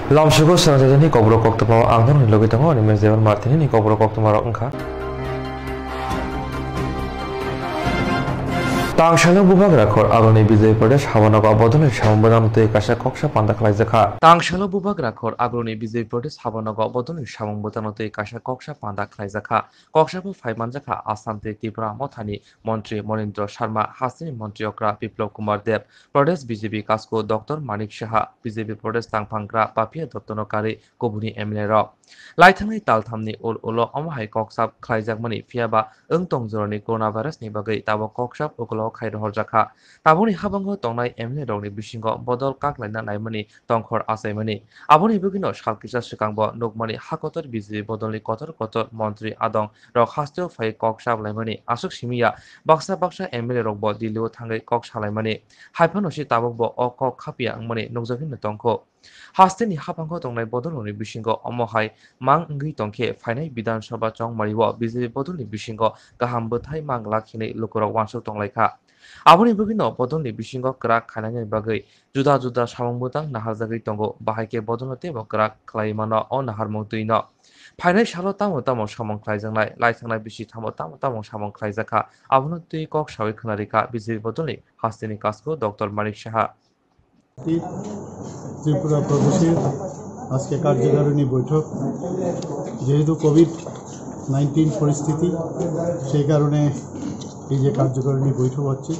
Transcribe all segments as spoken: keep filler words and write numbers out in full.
Lamsugo swnamjani kokborok koktwma ang norokni logi tongo, ani mung Jewal Martini ni kokborok koktwma rok wngkha. Tangsailo bubagra khor agroni B J P Pradesh habanogo bodolni samung bwtangno twi kaisa koksa panda khlaijakha. Tangsailo bubagra khor agroni B J P Pradesh habanogo bodolni samung bwtangno twi kaisa koksa panda khlaijakha. Koksa bo phai manjakha Assam tei Tripura mothani montri Monindra Sharma, hasteni montri okra Biplab Kumar Deb, Pradesh B J P kasko Doctor Manik Saha, B J P Pradesh tangphangkra Papiya Dottono karwi kubuni M L A rok. Laithangnai talthamni ul ulo omo hai koksap khlaijakmani, phiyaba wng tong jorani coronavirus ni bagwi tabok koksap ukulo khai rohorjakha. Tabukni habango tongnai M L A rokni bisingo bodol kaklaina naimani tongkhor achaimani. Aboni bagwino sal kisa swkangbo nukmani ha kotor B J P bodolni kotor kotor montri adong rok hasteo phai kok sablaimani. Aswk simi ya, baksa baksa M L A rokbo Delhi o thangwi kok salaimani. Haiphano se tabukbo o kok khapya wngmani nukjagwino tongkho. Hasteni haphango tongnai bodolrokni bisingo omo hai mang wngwi tongkhe, phainai Bidhan Sabha chongmario B J P bodolni bisingo kaham bwthai mang glak hinwi lukurok uansuk tonglaikha. Aboni bagwino bodolni bisingo kwrak khainani bagwi juda juda samung bwtang naharjagwi tongo, bahai khe bodolno teibo kwrak khlaiwi mano o naharmung twino. Phainai salo tamo tamo samung khlaijaknai, laithangnai bisi tamo tamo tamo samung khlaijakha, abono twi kok sawi khwnarikha B J P bodolni hasteni kasko Doctor Manik Saha. Tripura প্রদেশের আজকে কার্যকারিণী বৈঠক। যেহেতু Covid nineteen পরিস্থিতি, সেই কারণে এই যে কার্যকারিণী বৈঠক হচ্ছে,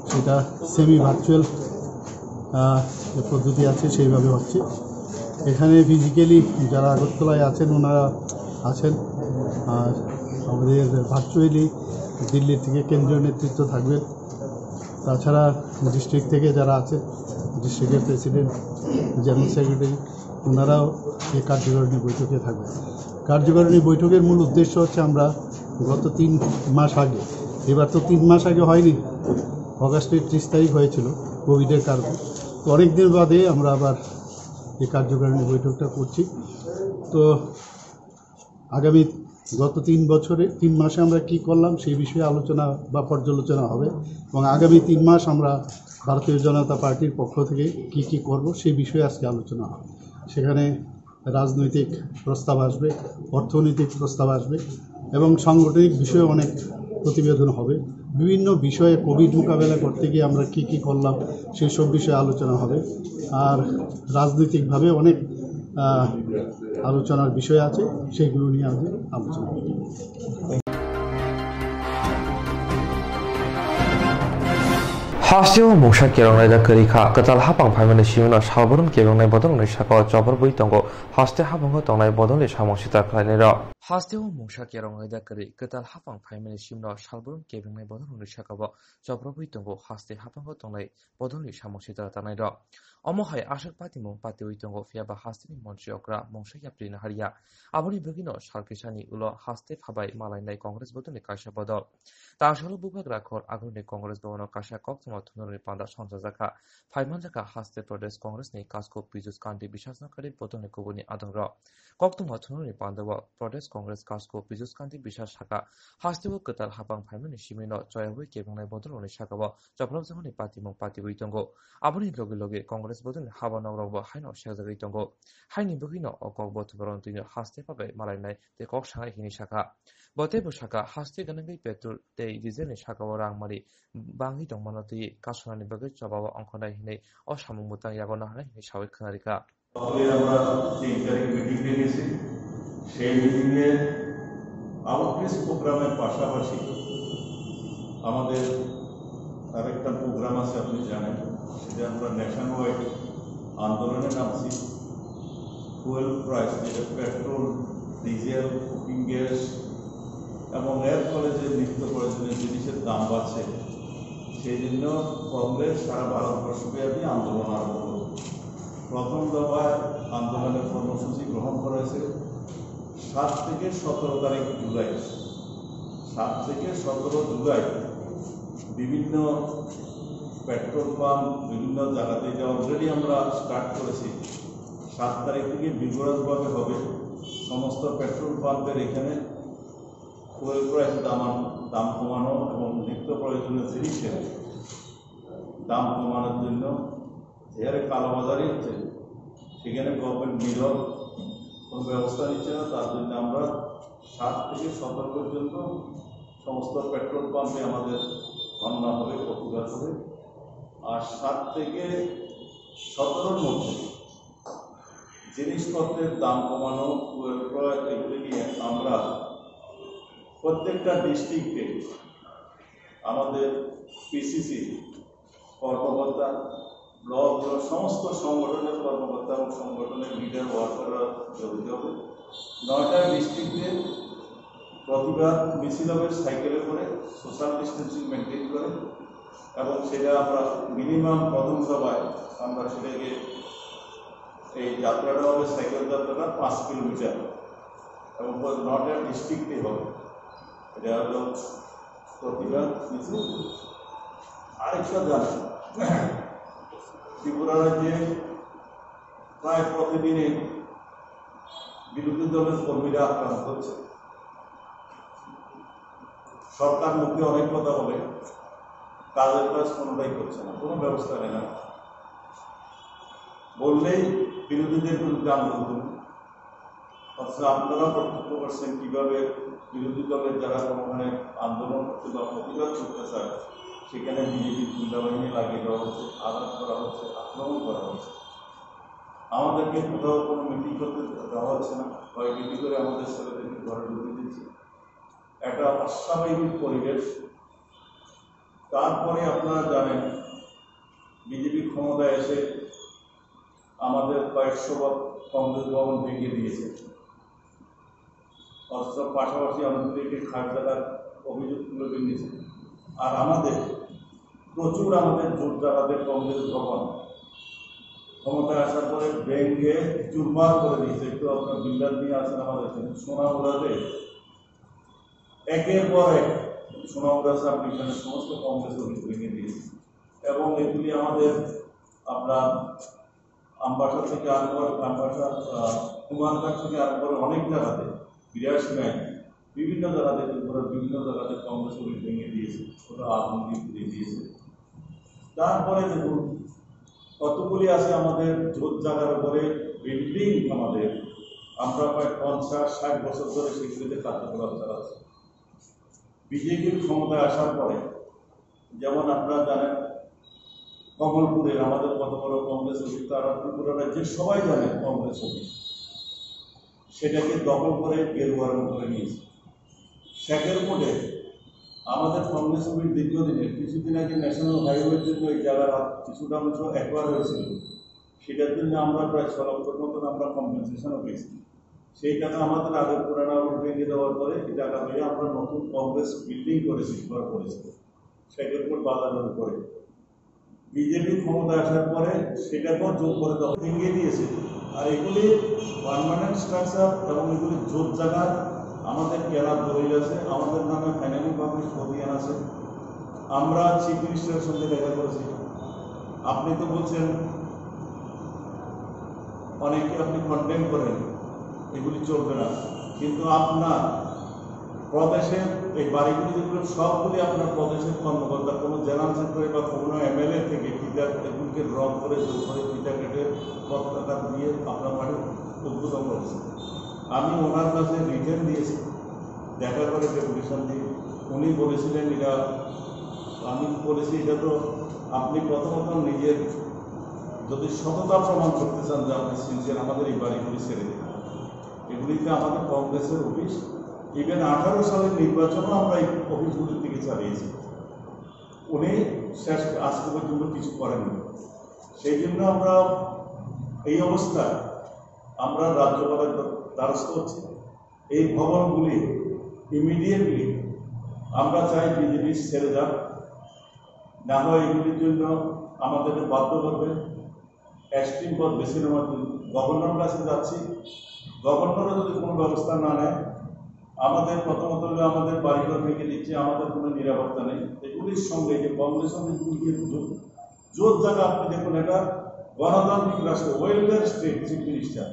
সেটা সেমি ভার্চুয়াল যে পদ্ধতি আছে, সেইভাবে হচ্ছে। এখানে ফিজিক্যালি যারা আগরতলায় আছেন, ওনারা আছেন, আর আমাদের ভার্চুয়ালি দিল্লি থেকে কেন্দ্রীয় নেতৃত্ব থাকবেন। তাছাড়া ডিস্ট্রিক্ট থেকে যারা আছেন, ডিস্ট্রিক্টের প্রেসিডেন্ট, জেনারেল সেক্রেটারি, ওনারাও এই কার্যকারিণী বৈঠকে থাকবেন। কার্যকারিণী বৈঠকের মূল উদ্দেশ্য হচ্ছে, আমরা গত তিন মাস আগে, এবার তো তিন মাস আগে হয়নি, অগাস্টের ত্রিশ তারিখ হয়েছিল কোভিডের কারণে। তো অনেক দিন বাদে আমরা আবার এই কার্যকারিণী বৈঠকটা করছি। তো আগামী গত তিন বছরে, তিন মাসে আমরা কি করলাম, সেই বিষয়ে আলোচনা বা পর্যালোচনা হবে। এবং আগামী তিন মাস আমরা ভারতীয় জনতা পার্টির পক্ষ থেকে কি কি করব, সেই বিষয়ে আজকে আলোচনা হবে। সেখানে রাজনৈতিক প্রস্তাব আসবে, অর্থনৈতিক প্রস্তাব আসবে এবং সাংগঠনিক বিষয়ে অনেক প্রতিবেদন হবে। বিভিন্ন বিষয়ে কোভিড মোকাবেলা করতে গিয়ে আমরা কি কি করলাম, সেই সব বিষয়ে আলোচনা হবে। আর রাজনৈতিকভাবে অনেক, আহ, আলোচনার বিষয় আছে, সেইগুলো নিয়ে আজ আলোচনা হবে। Hasteo mungsa kerong laijak kwrwi kha. Kwtal hapang phaimani simi no salbrum kebeng nai bodol wngni saka o chobor bui tongo. Haste habango tongnai bodolni samung sita khlainai rok. Hasteo mungsa kerong laijak kwrwi kwtal hapang phaimani simi no salbrum kebeng nai bodol wngni saka o chobor bui tongo. Haste habango tongnai bodolni samung sita tanai rok. Omo hai aswk patimung patiwi tongo, phiyaba hasteni montri okra mungsa yapri naharya. Aboni bagwino sal kisani ulo haste phabai malainai Congress bodolni kaisa bodol. Tangsailo bubagra khor agroni Congress bhabono kaisa koktwma thungnani panda songchajakha. Phaimanjakha haste Pradesh Congress ni kasko Piyush Kanti bisasno kari bodolni kubuni adongrok. Koktwma thungnani pandao Pradesh Congress kasko Piyush Kanti bisas saka, hasteo kwtal hapang phaimani simino choyawi kebongnai bodolrokni sakao choprobjakmani patimung patiwi tongo. Aboni loge loge Congress bodolni haba nokrangbo haino sekjagwi tongo. Haini bagwino o kok bo thubrokno twino haste phabai malainai tei kok sanai hinwi sakha. Bo teibo sakha, haste gwnangwi petrol tei dieselni sakao rang mari bangwi tongmano twi kasonani bagwi chobao ongkhornai hinwi o samung bwtang yago naharnai hinwi sawi khwnarikha. তবে আমরা তিন তারিখ মিটিং ডেকেছি। সেই মিটিংয়ে আউটরিচ প্রোগ্রামের পাশাপাশি আমাদের আরেকটা প্রোগ্রাম আছে, আপনি জানেন, সেটা আমরা ন্যাশন ওয়াইড আন্দোলনে নামছি। ফুয়েল প্রাইস, যেটা পেট্রোল, ডিজেল, কুকিং গ্যাস এবং এর ফলে যে নিত্য প্রয়োজনীয় জিনিসের দাম বাড়ছে, সেই জন্য কংগ্রেস সারা ভারতবর্ষব্যাপী আন্দোলন আরম্ভ করবে। প্রথম দফায় আন্দোলনের কর্মসূচি গ্রহণ করা হয়েছে সাত থেকে সতেরো তারিখ জুলাই। সাত থেকে সতেরো জুলাই বিভিন্ন পেট্রোল পাম্প, বিভিন্ন জায়গাতে এটা অলরেডি আমরা স্টার্ট করেছি। সাত তারিখ থেকে vigorousভাবে হবে। সমস্ত পেট্রোল পাম্পের এখানে ফুয়েল প্রাইস দামান-, দাম কমানো এবং নিত্য প্রয়োজনীয় জিনিসের দাম কমানোর জন্য যে হারে কালোবাজারি হচ্ছে, সেখানে গভর্নমেন্ট নীরব, কোনো ব্যবস্থা নিচ্ছে না। তার জন্য আমরা সাত থেকে সতেরো পর্যন্ত সমস্ত পেট্রোল পাম্পে আমাদের ধর্ণা হবে, প্রতিবাদ হবে। আর সাত থেকে সতেরোর মধ্যে জিনিসপত্রের দাম কমানো, ফুয়েল ক্রয়, এগুলি নিয়ে আমরা প্রত্যেকটা ডিস্ট্রিক্টে আমাদের পিসিসি কর্মকর্তা, ব্লক, ব্লক সমস্ত সংগঠনের কর্মকর্তা এবং সংগঠনের লিডার ওয়ার্কাররা জড়িত হবে। নয়টা ডিস্ট্রিক্টে প্রতিবাদ মিছিল হবে সাইকেলে করে, সোশ্যাল ডিস্টেন্সিং মেনটেন করে, এবং সেটা আমরা মিনিমাম প্রথম সভায় আমরা সেটাকে, এই যাত্রাটা হবে, সাইকেল যাত্রাটা পাঁচ কিলোমিটার এবং নয়টা ডিস্ট্রিক্টে হবে। এটা হলো প্রতিবাদ মিছিল। আরেকটা জানেন, ত্রিপুরা রাজ্যে প্রায় প্রতিদিনই বিরোধী দলের কর্মীরা আক্রান্ত হচ্ছে। সরকার মুখে অনেক কথা বলে, কাজের কাজ কোনোটাই করছে না, কোনো ব্যবস্থা নেয় না। বললেই বিরোধীদের বিরুদ্ধে আন্দোলন করুন। অথচ আপনারা প্রত্যক্ষ করছেন কিভাবে বিরোধী দলের যারা কোনো মানে আন্দোলন করতে বা প্রতিবাদ করতে চায়, সেখানে বিজেপির গুন্ডা বাহিনী লাগিয়ে দেওয়া হচ্ছে, আঘাত করা হচ্ছে, আক্রমণ করা হচ্ছে। আমাদেরকে কোথাও কোনো মিটিং করতে দেওয়া হচ্ছে না, ভয়ভীতি করে আমাদের ছেলেদেরকে ঘরে ঢুকিয়ে দিচ্ছে। একটা অস্বাভাবিক পরিবেশ। তারপরে আপনারা জানেন, বিজেপি ক্ষমতায় এসে আমাদের কয়েকশো ব-, কংগ্রেস ভবন ভেঙে দিয়েছে, অথচ পাশাপাশি আমাদের একটি খাস জায়গার অভিযোগ তুলে ভেঙেছে। আর আমাদের প্রচুর, আমাদের জোট জায়গাতে কংগ্রেস ভবন ক্ষমতায় আসার পরে ভেঙে চুরমার করে দিয়েছে। একটু আপনার বিল্ডার নিয়ে আসেন আমাদের এখানে, সোনামুড়াতে একের পর এক সোনামুড়া সাব ডিভিশনের সমস্ত কংগ্রেস অফিস ভেঙে দিয়েছে। এবং এগুলি আমাদের আপনার আমবাসা থেকে আরম্ভ করে, আমবাসা, আহ, কুমারঘাট থেকে আরম্ভ করে অনেক জায়গাতে, বিরাশি মাইল, বিভিন্ন জায়গাতে, ত্রিপুরার বিভিন্ন জায়গাতে কংগ্রেস অফিস ভেঙে দিয়েছে, কোথাও আগুন দিয়ে পুড়িয়ে দিয়েছে। তারপরে দেখুন, কতগুলি আছে আমাদের জোট জায়গার উপরে বিল্ডিং, আমাদের, আমরা প্রায় পঞ্চাশ ষাট বছর ধরে সেগুলিতে কার্যকলাপ চালাচ্ছি। বিজেপির ক্ষমতায় আসার পরে, যেমন আপনারা জানেন, কমলপুরের আমাদের কত বড় কংগ্রেস অফিস, তারা ত্রিপুরা রাজ্যের সবাই জানে কংগ্রেস অফিস, সেটাকে দখল করে গেরুয়া রং করে নিয়েছে। শেখের মোড়ে আমাদের কংগ্রেস অফিস দীর্ঘদিনের, কিছুদিন আগে ন্যাশনাল হাইওয়ের জন্য এই জায়গার কিছুটা অংশ অ্যাকোয়ার হয়েছিল, সেটার জন্য আমরা প্রায় ছ লক্ষর মতন আমরা কম্পেনসেশনও পেয়েছি। সেই টাকা আমাদের আগের পুরানো অফিস ভেঙে দেওয়ার পরে এই টাকা পেয়ে আমরা নতুন কংগ্রেস বিল্ডিং করেছি, ঘর করেছি শেখের মোড় বাজারের উপরে। বিজেপি ক্ষমতায় আসার পরে সেটাকেও জোর করে দখল ভেঙে দিয়েছে। আর এগুলি পার্মানেন্ট স্ট্রাকচার এবং এগুলি জোট জায়গা, আমাদের কেনা দলিল আছে, আমাদের নামে ফাইনালি পাবলিশ খতিয়ান আছে। আমরা চিফ মিনিস্টারের সঙ্গে দেখা করেছি। আপনি তো বলছেন, অনেকে আপনি কন্ডেম করেন, এগুলি চলবে না, কিন্তু আপনার প্রদেশের এই বাড়িগুলি যেগুলো, সবগুলি আপনার প্রদেশের কর্মকর্তা, কোনো জেনারেল সেক্রেটারি বা কোনো এমএলএ থেকে ফিতা, এগুলিকে রং করে, জোর করে ফিতা কেটে পতাকা দিয়ে আপনার বাড়ি উদ্বোধন করেছে। আমি ওনার কাছে রিটেন দিয়েছি, দেখা করে ডেপুটেশন দিয়ে। উনি বলেছিলেন, এটা আমি বলেছি, এটা তো আপনি প্রথমত নিজের যদি সততা প্রমাণ করতে চান যে আপনি সিনসিয়ার, আমাদের এই বাড়িগুলি ছেড়ে দিন। এগুলিতে আমাদের কংগ্রেসের অফিস, ইভেন আঠারো সালের নির্বাচনও আমরা এই অফিসগুলির দিকে চালিয়েছি। উনি শেষ, আজকে পর্যন্ত কিছু করেননি। সেই জন্য আমরা এই অবস্থা, আমরা রাজ্যপালের দ্বারস্থ হচ্ছি। এই ভবনগুলি ইমিডিয়েটলি আমরা চাই বিজেপি ছেড়ে যাক, না হয় এগুলির জন্য আমাদেরকে বাধ্য করবে এক্সট্রিম পথ বেছে নেওয়ার জন্য। গভর্নর কাছে যাচ্ছি, গভর্নরও যদি কোনো ব্যবস্থা না নেয়, আমাদের প্রথমত হলো আমাদের বাড়িঘর ভেঙে দিচ্ছে, আমাদের কোনো নিরাপত্তা নেই। এগুলির সঙ্গে যে কংগ্রেস অফিসগুলিকে জোট জায়গা, আপনি দেখুন, এটা গণতান্ত্রিক রাষ্ট্র, ওয়েলফেয়ার স্টেট, চিফ মিনিস্টার।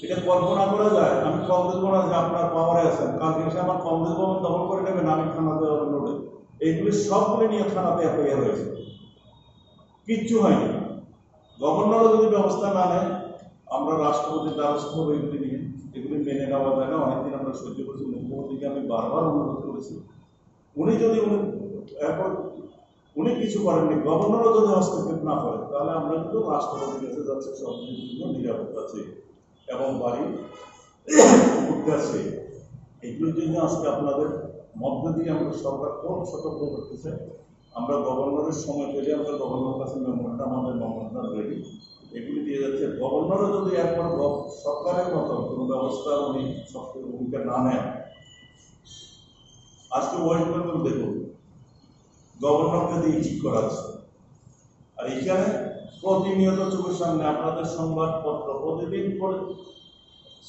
এটা কল্পনা করা যায়? আমি কংগ্রেস বলা যে আপনার পাওয়ারে আছেন, কালকে এসে আমার কংগ্রেস ভবন দখল করে নেবেন, আমি থানাতে যাবো লড়ে। এইগুলি সবগুলি নিয়ে থানাতে এফআইআর হয়েছে, কিচ্ছু হয়নি। গভর্নরও যদি ব্যবস্থা না নেয়, আমরা রাষ্ট্রপতির দ্বারস্থ হয়ে এগুলি নিয়ে, এগুলি মেনে নেওয়া যায় না। অনেকদিন আমরা সহ্য করেছি, মুখ্যমন্ত্রীকে আমি বারবার অনুরোধ করেছি। উনি যদি উনি এখন উনি কিছু করেননি, গভর্নরও যদি হস্তক্ষেপ না করে, তাহলে আমরা কিন্তু রাষ্ট্রপতির কাছে যাচ্ছি সব কিছুর জন্য নিরাপত্তা চেয়ে এবং বাড়ি উদ্ধার চেয়ে। এইগুলোর জন্য আজকে আপনাদের মধ্য দিয়ে আমরা সরকারকেও সতর্ক করতে চাই। আমরা গভর্নরের সময় পেলে আমরা গভর্নরের কাছে মেমোরান্ডাম, আমাদের মেমোরান্ডাম রেডি, এগুলি দিয়ে যাচ্ছে। গভর্নরও যদি একবার গভ-, সরকারের মতো কোনো ব্যবস্থা উনি সক্রিয় ভূমিকা না নেন, আজকে ওয়েস্ট বেঙ্গল দেখুন, গভর্নরকে দিয়ে ঠিক করা আছে। আর এখানে প্রতিনিয়ত চোখের সামনে আপনাদের সংবাদপত্র প্রতিদিন করে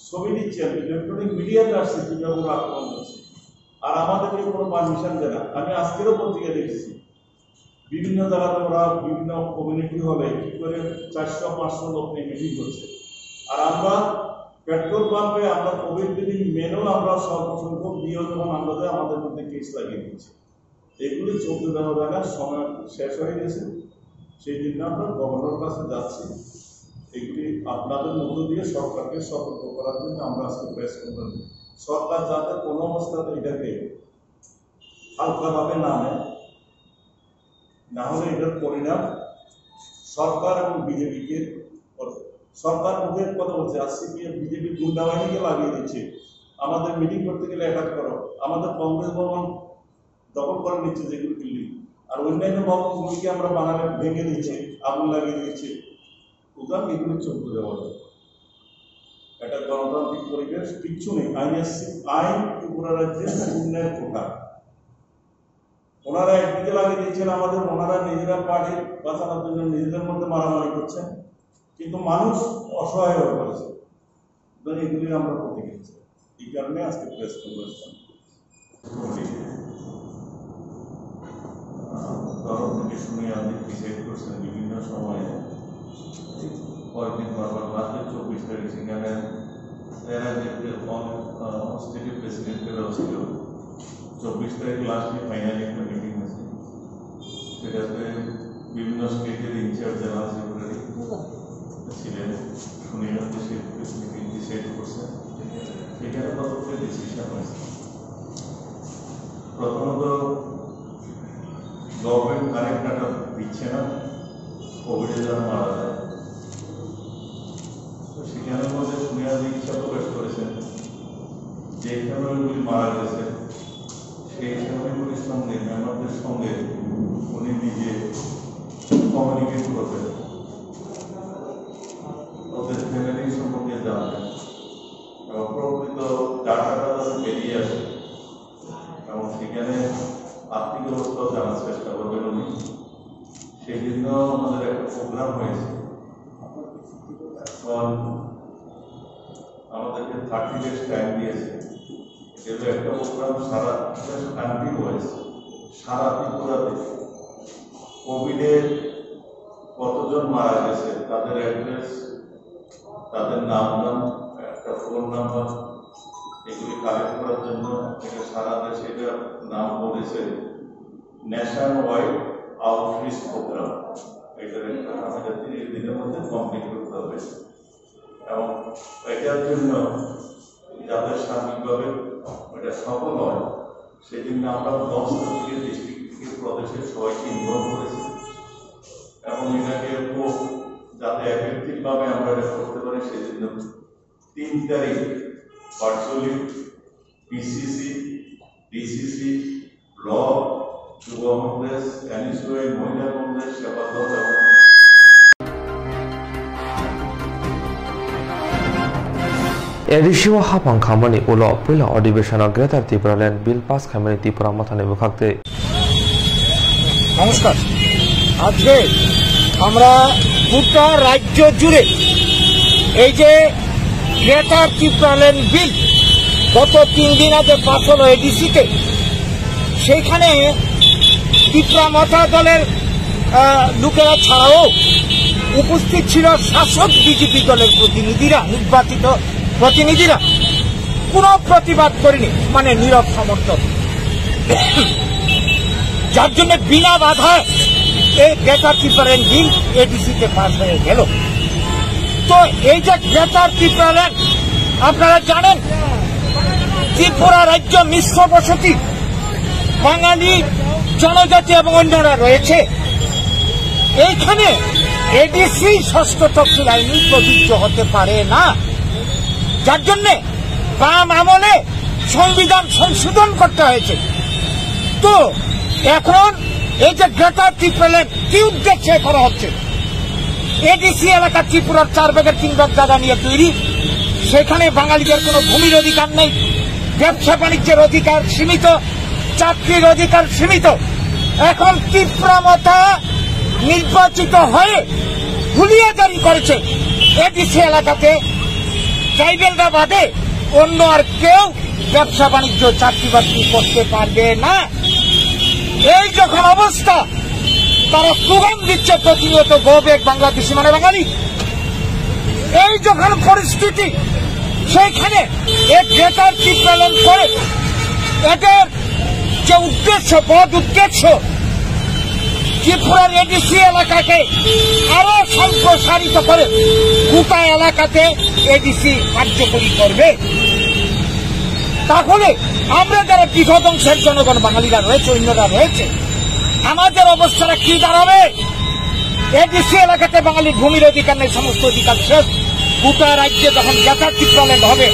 ছবি দিচ্ছেন, ইলেকট্রনিক মিডিয়াতে আসছে কিভাবে ওরা আক্রমণ করছে। আর আমাদেরকে কোনো পারমিশন দেয় না। আমি আজকেরও পত্রিকা দেখেছি, বিভিন্ন জায়গাতে ওরা বিভিন্ন কমিউনিটি হলে কি করে চারশো পাঁচশো লোক নিয়ে মিটিং করছে। আর আমরা পেট্রোল পাম্পে আমরা কোভিড রিলিফ মেনেও আমরা স্বল্প সংখ্যক দিয়ে যখন আমরা যাই, আমাদের মধ্যে কেস লাগিয়ে দিচ্ছে। এগুলি চলতে দেওয়া যায় না, সময় শেষ হয়ে গেছে। সেই জন্য আমরা গভর্নর কাছে যাচ্ছি। এগুলি আপনাদের মধ্য দিয়ে সরকারকে সতর্ক করার জন্য আমরা আজকে প্রেস কনফারেন্স। সরকার যাতে কোনো অবস্থাতে এটাকে হালকাভাবে না নেয়, না হলে এটার পরিণাম সরকার এবং বিজেপিকে। সরকার মুখে কথা বলছে, আর সিপিএম বিজেপি গুন্ডা বাহিনীকে লাগিয়ে দিচ্ছে, আমাদের মিটিং করতে গেলে অ্যাটাক করো, আমাদের কংগ্রেস ভবন দখল করে নিচ্ছে, যেগুলো বিল্ডিং, আর অন্যান্য ভবনগুলিকে আমরা বানালে ভেঙে দিচ্ছে, আগুন লাগিয়ে দিচ্ছে। সুতরাং এগুলো চলতে দেওয়া যায়। এটা গণতান্ত্রিক পরিবেশ কিচ্ছু নেই। আইন এসছে, আইন ত্রিপুরা রাজ্যের উন্নয়ন কোঠা। ওনারা একদিকে লাগিয়ে দিয়েছেন আমাদের, ওনারা নিজেরা পার্টি বাঁচানোর জন্য নিজেদের মধ্যে মারামারি করছেন, কিন্তু মানুষ অসহায় হয়ে পড়েছে। সুতরাং এগুলি আমরা প্রতিক্রিয়া চাই। এই কারণে আজকে প্রেস কনফারেন্স। কমিটি, আহ, তরফ থেকে শুনে আপনি ডিসাইড করছেন বিভিন্ন সময়ে, এই কয়েকদিন পর পর, লাস্টে চব্বিশ তারিখ সেখানে এর আগে যে কন-, আহ, কনস্টিটিউটিভ প্রেসিডেন্টের হয়েছিল, চব্বিশ তারিখ লাস্টে ফাইনালি একটা মিটিং হয়েছে, সেটাতে বিভিন্ন স্টেটের ইনচার্জ জেনারেল সেক্রেটারি ছিলেন, শুনে হচ্ছে সে মিটিং ডিসাইড করছে, সেখানে কতগুলো ডিসিশন হয়েছে। প্রথমত, গভর্নমেন্ট কারেন্ট টাকা দিচ্ছে না, কোভিডে যারা মারা যায়। তো সেখানে মধ্যে শুনে আমি ইচ্ছা প্রকাশ করেছেন যে এখানে উনি মারা গেছেন, সেই ফ্যামিলির সঙ্গে, মেম্বারদের সঙ্গে উনি নিজে কমিউনিকেট করবেন, ওদের ফ্যামিলি সম্পর্কে জানবেন এবং প্রকৃত ডাটাটা যাতে বেরিয়ে আসে এবং সেখানে আর্থিক অবস্থাও জানার চেষ্টা করবেন উনি। সেই জন্য আমাদের একটা প্রোগ্রাম হয়েছে। এখন আমাদেরকে থার্টি ডেজ টাইম দিয়েছে। এটা হলো একটা প্রোগ্রাম সারা, কান্ট্রি ওয়াইজ, সারা ত্রিপুরাতে কোভিডে কতজন মারা গেছে, তাদের অ্যাড্রেস, তাদের নাম, নাম, একটা ফোন নাম্বার, এগুলি কালেক্ট করার জন্য এটা সারা দেশে এটা নাম করেছে ন্যাশন ওয়াইড আউটরিচ প্রোগ্রাম। এটার একটা আমাদের তিরিশ দিনের মধ্যে কমপ্লিট করতে হবে এবং এটার জন্য যাতে সার্বিকভাবে এটা সফল হয়, সেজন্য আমরা দশ থেকে ডিস্ট্রিক্ট থেকে প্রদেশের সবাইকে ইনভলভ করেছি এবং এটাকে খুব যাতে এফেক্টিভ ভাবে আমরা এটা করতে পারি, সেজন্য তিন তারিখ ভার্চুয়ালি পিসিসি, ডিসিসি, ব্লক, যুব কংগ্রেস, এনএসইউআই, মহিলা কংগ্রেস, সেবা দল এবং ADC o haphang khamani ulo puila adhibeshon o Greater Tipraland Bill pass khaimani Tipra Mothani bwkhaktwi. নমস্কার। আজকে আমরা গোটা রাজ্য জুড়ে এই যে গ্রেটার টিপ্রাল্যান্ড বিল গত তিন দিন আগে পাস হলো এডিসিতে, সেইখানে টিপ্রা মথা দলের, আহ, লোকেরা ছাড়াও উপস্থিত ছিল শাসক বিজেপি দলের প্রতিনিধিরা, নির্বাচিত প্রতিনিধিরা। কোনো প্রতিবাদ করেনি, মানে নীরব সমর্থন। যার জন্য বিনা বাধায় এই গ্রেটার টিপ্রাল্যান্ড বিল এডিসিতে পাস হয়ে গেল। তো এই যে গ্রেটার ত্রিপুরাল্যান্ড, আপনারা জানেন, ত্রিপুরা রাজ্য মিশ্র বসতি, বাঙালি, জনজাতি এবং অন্যরা রয়েছে। এইখানে এডিসি ষষ্ঠ তফসিল আইন প্রযোজ্য হতে পারে না, যার জন্যে বাম আমলে সংবিধান সংশোধন করতে হয়েছে। তো এখন এই যে গ্রেটার ত্রিপুরাল্যান্ড কি উদ্দেশ্যে করা হচ্ছে? এডিসি এলাকা ত্রিপুরার চার ভাগের তিন ভাগ জায়গা নিয়ে তৈরি, সেখানে বাঙালিদের কোনো ভূমির অধিকার নেই, ব্যবসা বাণিজ্যের অধিকার সীমিত, চাকরির অধিকার সীমিত। এখন ত্রিপুরা মথা নির্বাচিত হয়ে হুলিয়া জারি করেছে, এডিসি এলাকাতে ট্রাইবেলরা বাদে অন্য আর কেউ ব্যবসা বাণিজ্য, চাকরি বাকরি করতে পারবে না। এই যখন অবস্থা, তারা স্লোগান দিচ্ছে প্রতিনিয়ত, "Go back বাংলাদেশি মানে বাঙালি।" এই যখন পরিস্থিতি, সেইখানে এই গ্রেটার ত্রিপুরাল্যান্ড করে এদের যে উদ্দেশ্য, বদ উদ্দেশ্য, ত্রিপুরার এডিসি এলাকাকে আরো সম্প্রসারিত করে গোটা এলাকাতে এডিসি কার্যকরী করবে, তাহলে আমরা যারা বৃহৎ অংশের জনগণ, বাঙালিরা রয়েছে, অন্যরা রয়েছে, আমাদের অবস্থাটা কি দাঁড়াবে? এডিসি এলাকাতে বাঙালির ভূমির অধিকার নেই, সমস্ত অধিকার শেষ। গোটা রাজ্যে যখন গ্রেটার ত্রিপুরাল্যান্ড হবে,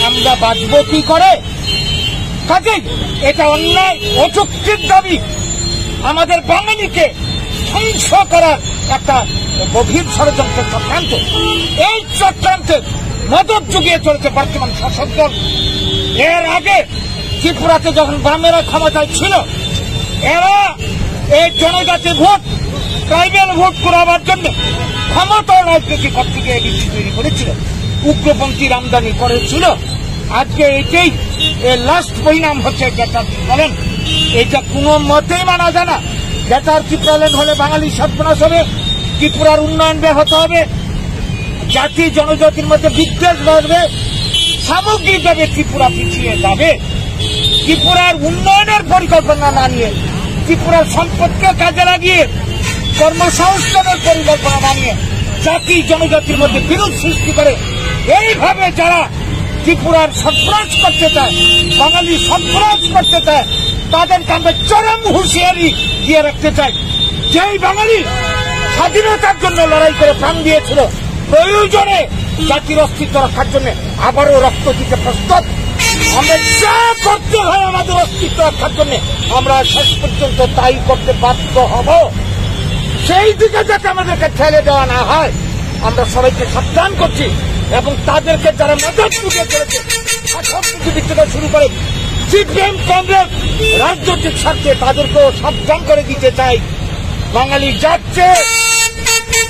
আমরা বাঁচবো কি করে? কাজেই এটা অন্যায়, অযৌক্তিক দাবি। আমাদের বাঙালিকে ধ্বংস করার একটা গভীর ষড়যন্ত্র, চক্রান্ত। এই চক্রান্তে মদত জুগিয়ে চলেছে বর্তমান শাসক দল। এর আগে ত্রিপুরাতে যখন বামেরা ক্ষমতায় ছিল, এরা এই জনজাতি ভোট, ট্রাইবাল ভোট করাবার জন্য ক্ষমতার রাজনীতি করতে গিয়ে এডিসি তৈরি করেছিল, উগ্রপন্থীর আমদানি করেছিল। আজকে এটাই, এর লাস্ট পরিণাম হচ্ছে গ্রেটার ত্রিপুরাল্যান্ড। এটা কোনো মতেই মানা যায় না। গ্রেটার ত্রিপুরাল্যান্ড হলে বাঙালি সর্বনাশ হবে, ত্রিপুরার উন্নয়ন ব্যাহত হবে, জাতি জনজাতির মধ্যে বিদ্বেষ বাড়বে, সামগ্রিকভাবে ত্রিপুরা পিছিয়ে যাবে। ত্রিপুরার উন্নয়নের পরিকল্পনা না নিয়ে, ত্রিপুরার সম্পদকে কাজে লাগিয়ে কর্মসংস্থানের পরিকল্পনা না নিয়ে জাতি জনজাতির মধ্যে বিরোধ সৃষ্টি করে এইভাবে যারা ত্রিপুরার সন্ত্রাস করতে চায়, বাঙালি সন্ত্রাস করতে চায়, তাদেরকে আমরা চরম হুঁশিয়ারি দিয়ে রাখতে চাই। যেই বাঙালি স্বাধীনতার জন্য লড়াই করে প্রাণ দিয়েছিল, প্রয়োজনে জাতির অস্তিত্ব রক্ষার জন্য আবারও রক্ত দিতে প্রস্তুত। আমরা যা করতে হয় আমাদের অস্তিত্ব রক্ষার জন্য, আমরা শেষ পর্যন্ত তাই করতে বাধ্য হব। সেই দিকে যাতে আমাদেরকে ঠেলে দেওয়া না হয়, আমরা সবাইকে সাবধান করছি এবং তাদেরকে যারা মদত তুলে চলেছে, শাসক বিজেপি থেকে শুরু করে সিপিএম, কংগ্রেস, রাজনৈতিক স্বার্থে তাদেরকেও সাবধান করে দিতে চাই। বাঙালি যাচ্ছে,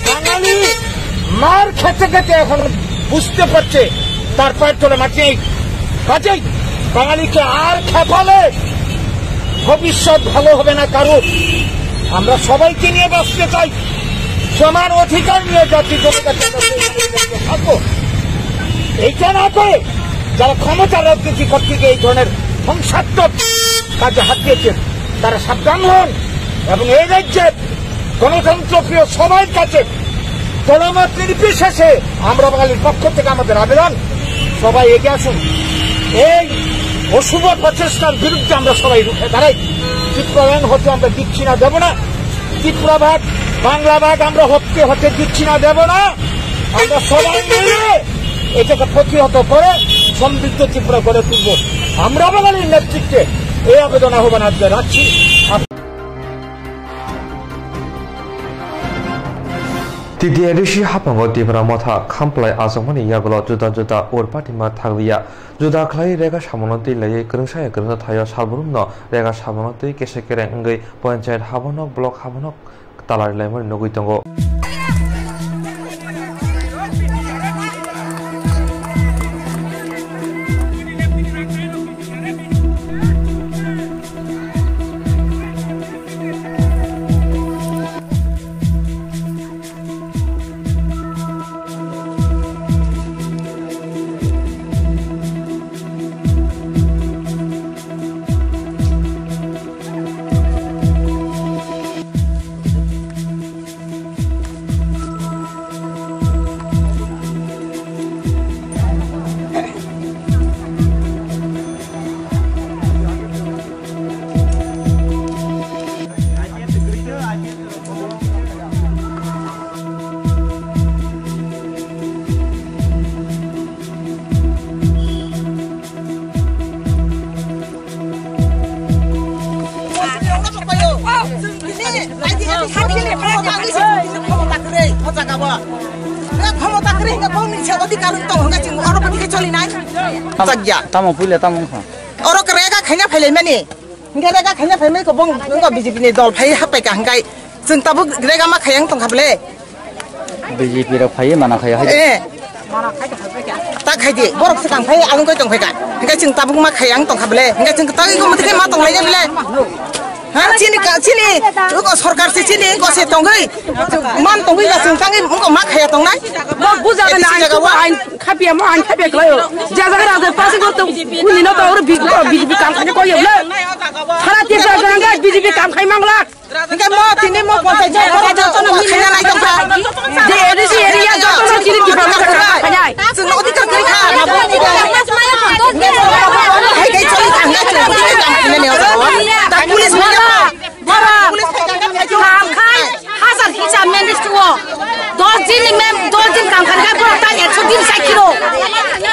বাঙালি মার খেতে খেতে এখন বুঝতে পারছে তার পায়ের তলে মাটি নেই। কাজেই বাঙালিকে আর খেপালে ভবিষ্যৎ ভালো হবে না কারোর। আমরা সবাইকে নিয়ে বাঁচতে চাই, সমান অধিকার নিয়ে জাতি জনজাতি থাকবো। এইটা না করে যারা ক্ষমতার রাজনীতি করতে গিয়ে এই ধরনের ধ্বংসাত্মক কাজে হাত দিয়েছেন, তারা সাবধান হন এবং এই রাজ্যের গণতন্ত্রপ্রিয় সবার কাছে জনমত নির্বিশেষে আমরা বাঙালির পক্ষ থেকে আমাদের আবেদন, সবাই এগিয়ে আসুন। এই অশুভ প্রচেষ্টার বিরুদ্ধে আমরা সবাই রুখে দাঁড়াই। ত্রিপুরাল্যান্ড হতে আমরা দিচ্ছি না, দেব না। ত্রিপুরা ভাগ, বাংলা ভাগ আমরা হতে হতে দিচ্ছি না, দেব না। আমরা সবাই মিলে এটাকে প্রতিহত করে সমৃদ্ধ ত্রিপুরা গড়ে তুলব। আমরা বাঙালির নেতৃত্বে এই আবেদন আহ্বান আজকে রাখছি। T T A D C haphango Tipra Motha khamplai achukmani yagulo juda juda ur patima thakliya. Juda khlai rega samono twi laiwi kwrwngsa ya kwrwngsa thaio salbrumno rega samono twi kese kereng wngwi panchayat habonok block habonok talarilaimani nugwi tongo. Tamo takri hingga bongni se odhikar tong hingga chwng oro pati khe choli nai. Chakya. Tamo puila tamo wngkha. Oro rega khaina phailai mani. Hingga rega khaina phaimani ko bong wngkha B J P ni dol phai hapai ka hingga chwng tabuk rega ma khayang tong kha bole. B J P rok phai mana khayo hai. Eh. Ta khai di, borok swkang phai, along kai tong phai ka. Hingke chwng tabuk ma khayang tong kha bele. Hingke chwng tangwi ko mutike ma tong lai bele. Ha, chini ka, chini, ko sorkar se chini, ko se tongwi. Man tongwi ba chwng tangwi, ko ma khaya tong nai. Bo buja na ai ko ain khapia mo ain khapia klayo. Ja jaga raja pasi ko to, uni no to oro B J P kam khai ko yo le. Sara tiya jaga B J P kam khai mangla. Hingke mo tini mo ponchayat borok jotono khaina nai tongkha. Je A D C area jotono chini development khaina nai. Chwngno odhikar kwrwi kha. Hai dai choli kha, hingke chwng odhikar khaina nai o jaga. Da police hingke. Borok. Police hai kha. Kam khai hajar hisa manage tuo. Dos din ni mem, dos din kam khai borok ta ekso din sai kiro.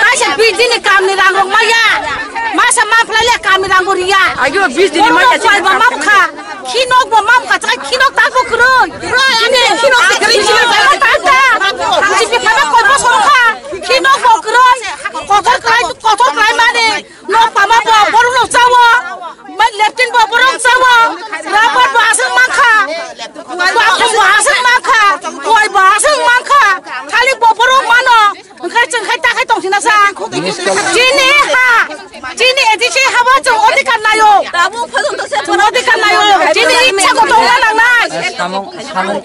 Kaisa bis din ni kam ni rang rok maya. Masa ma phlai le kam ni rang bo riya. Agio bis din ni maya. Borok sai ba ma kha. Khi nok bo mam ka chai khi nok ta bo kwrwi. Ani khi nok se kwrwi, khi nok ta ta. Hamsi bi khaba koi bo song kha. Khi nok bo kwrwi. Kotor kwlai, kotor kwlai mani. Nok pama bo borok no chawo. Mai leptin bo borok chawo. Rubber bo aswk man kha. Bathum bo aswk man kha. Koi bo aswk man kha. Thalik bo borok mano. Hwnkhe chwng khai ta khai tong sina sa. Chini ha, chini A D C ha bo chwng odhikar naio. Chwng odhikar naio. Chini ichha ko tongna nangnai. Samung, samung,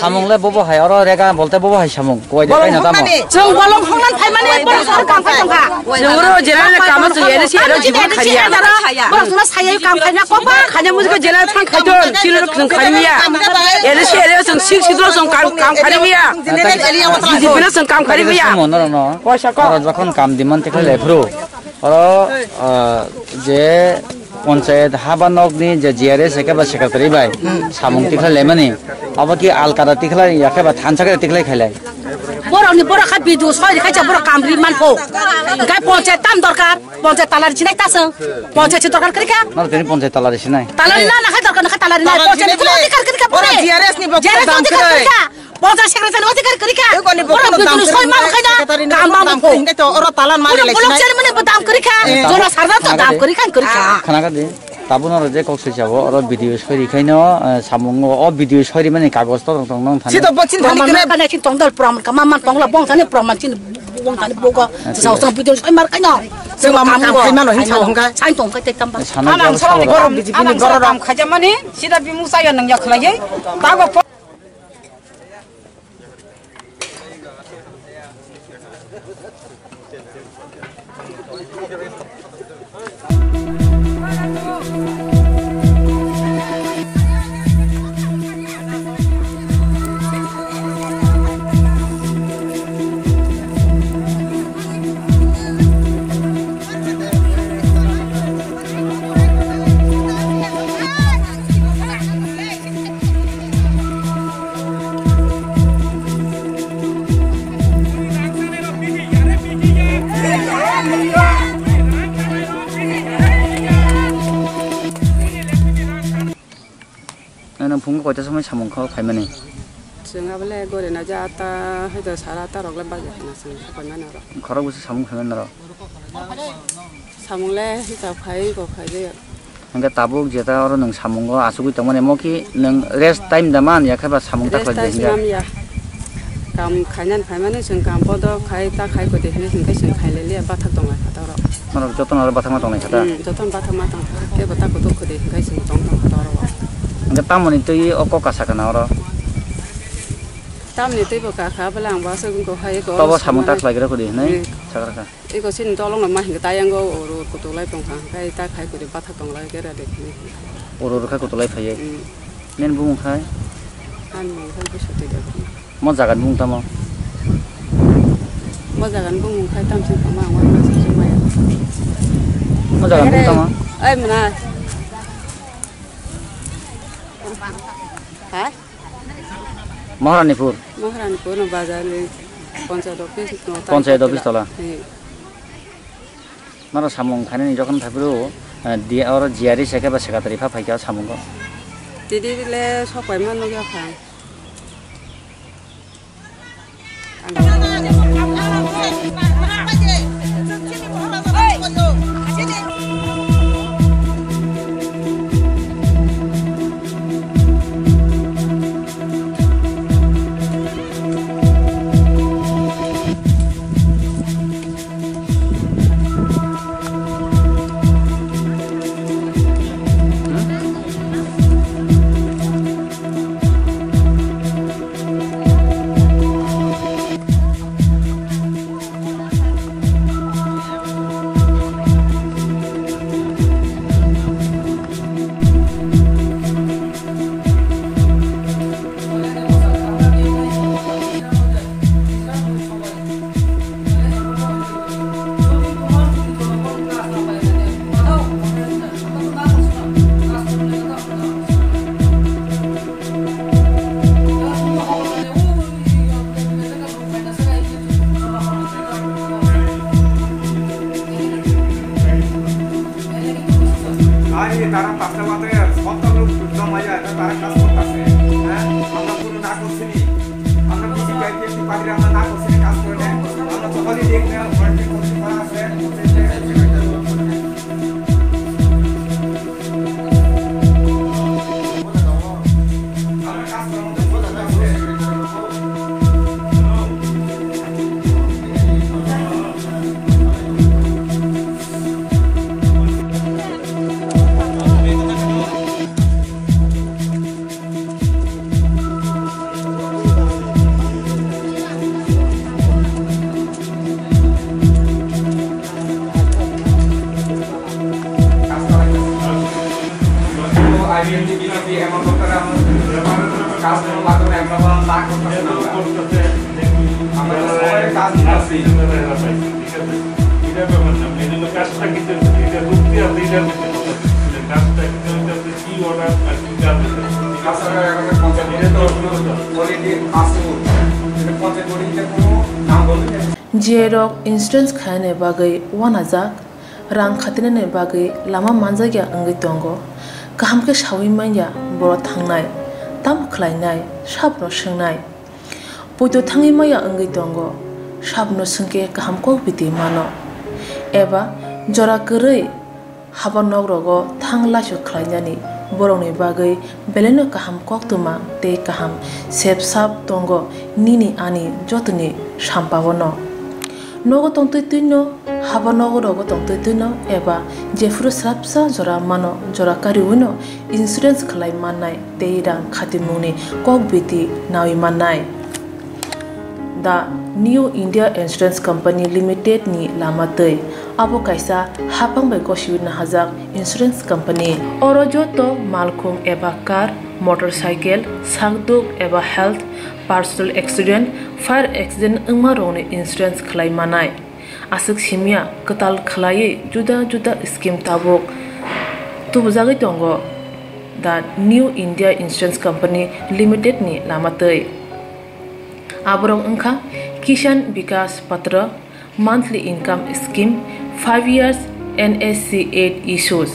samung le bobo hai, oro rega bolte bobo hai samung. Kuwai de kaino tamo. Chwng bolong hongnan phaimani borok sor kam khai tongkha. Chwng oro general kamo chwng A D C ero jibon khaiya. Borok sor sayai kam khaina kokba. Khanya mujko general thang khaiton, chilo chwng khaimya. A D C ero chwng sik sidro chwng kam, kam khaimya. Jibon chwng kam khaimya. Poisa ko. Oro jokhon kam diman tikhlai lai phuru. Oro, ah, je ponchayat haba nokni je G R S eke ba secretary bai samung tikhlai laimani. Abo ki alkada tikhlai ya khe ba thansa khe tikhlai khailai. Borok ni borok kha bidu soi kha borok kam ri man pho. Gai ponchayat tam dorkar, ponchayat talari sinai tasang. Ponchayat si dorkar kri kha. Nor tini ponchayat talari sinai. Talari na na kha dorkar na kha talari na. Ponchayat ni adhikar kri kha. G R S ni adhikar kri kha. Ponchayat secretary adhikar kwrwi kha. Borok ni borok ni soi man khai da. Kam ma mo. Hingke to oro talan ma le. Borok chairman ni bo dam kwrwi kha. Jona sarda to dam kwrwi kha, kwrwi kha. Khana kha di. Tabuk no je kok soi jabo oro video soi ri khaino, eh, samung o video soi ri mani kagoj to tong tong nang thani. Sito bochin thani kene. Kana chin tong dal pram ka ma man tong la bong thani pram man chin bong thani bogo. Sa sa video soi mar khaino. Sima ma kam khai mano hin sa hongka. Sai tong khai te kam ba. Sana jabo sa. Borok B J P ni borok ram khaja mani sida bimu saya nang ya khlai. Tago Nang phungo koita somoi samung kho khaimani? Chwng abole gori na ja ata, hai do sara ata rok le baja khana chwng khaimani oro. Khorok bwswk samung khaimani oro? Samung le hisab khai ko khai de. Hingke tabuk jeta oro nwng samungo achugwi tongmani, omo khe nwng rest time da man ya khe ba samung ta khlai de hingya? Rest time ya. Kam khainani phaimani chwng kam podo khai ta khai kode hinwi hingke chwng khai le liya bathak tong lai kha ta oro. Norok jotono oro bathak ma tong lai kha ta? Hmm, jotono bathak ma tong kha. Kebo ta kutuk kode hingke chwng tong tong kha ta oro. Hingke tamoni twi o kok kasa kana oro? Tamoni twi bo ka kha bwle ang bo aswk wngkha hai ko. Tobo samung ta khlai gra kode hinwi sakra kha. Eko sini tolong ma hinga tayang go oro kutulai tong kha, kai ta khai kuri bathak tong lai gera de. Oro rokha kutulai phaiye. Hmm. Nen bumung khai? Ani bumung khai Biswati Debbarma. Mo jaga ni bumung tamo? Mo jaga ni bumung khai tam sing kama ang wang sing maya. Mo jaga ni bumung tamo? Ai mna. Ha? Maharanipur. Maharanipur no bazar ni panchayat office no. Panchayat office tola. He. Noro samung khainani jokhon phaiphuru, eh, di-, oro G R S eke ba secretary pha phaikha samungo. Tidi le sok paima nukya kha. Ari, tara pasta wate, hotta luk joma ya, tara kas korta se, ha? Amra kunu na korsi ni, amra kisi kai ke ki padri amra na korsi ni kas kore, amra to holi dekh na, working korsi para se, J rok insurance khainani bagwi uanajak, rang khatinani bagwi lama manjakya wngwi tongo. Kaham khe saui manya borok thangnai, tamo khlainai, sabno swngnai. Poito thangwi maya wngwi tongo, sabno swngkhe kaham kok biti mano. Eba jora kwrwi haba nok rogo thang laisok khlainani borokni bagwi belaino kaham koktwma tei kaham sep sap tongo nini ani jotoni sampao no. Nogo tongtwi twino, haba nogo rogo tongtwi twino eba jephuru swrapsa jora mano, jora kariwino insurance khlai mannai tei rang khatimungni kok biti nawi mannai. The New India Insurance Company Limited ni lama twi. Abo kaisa haphang bai gosiwi nahajak insurance company. Oro joto malkhung eba car, motorcycle, sakduk eba health, personal accident, fire accident wngma rokni insurance khlai manai. Aswk simya kwtal khlaiwi juda juda scheme tabuk tubujagwi tongo The New India Insurance Company Limited ni lama twi. Aborok wngkha Kisan Vikas Patra, monthly income scheme, five years N S C eight issues,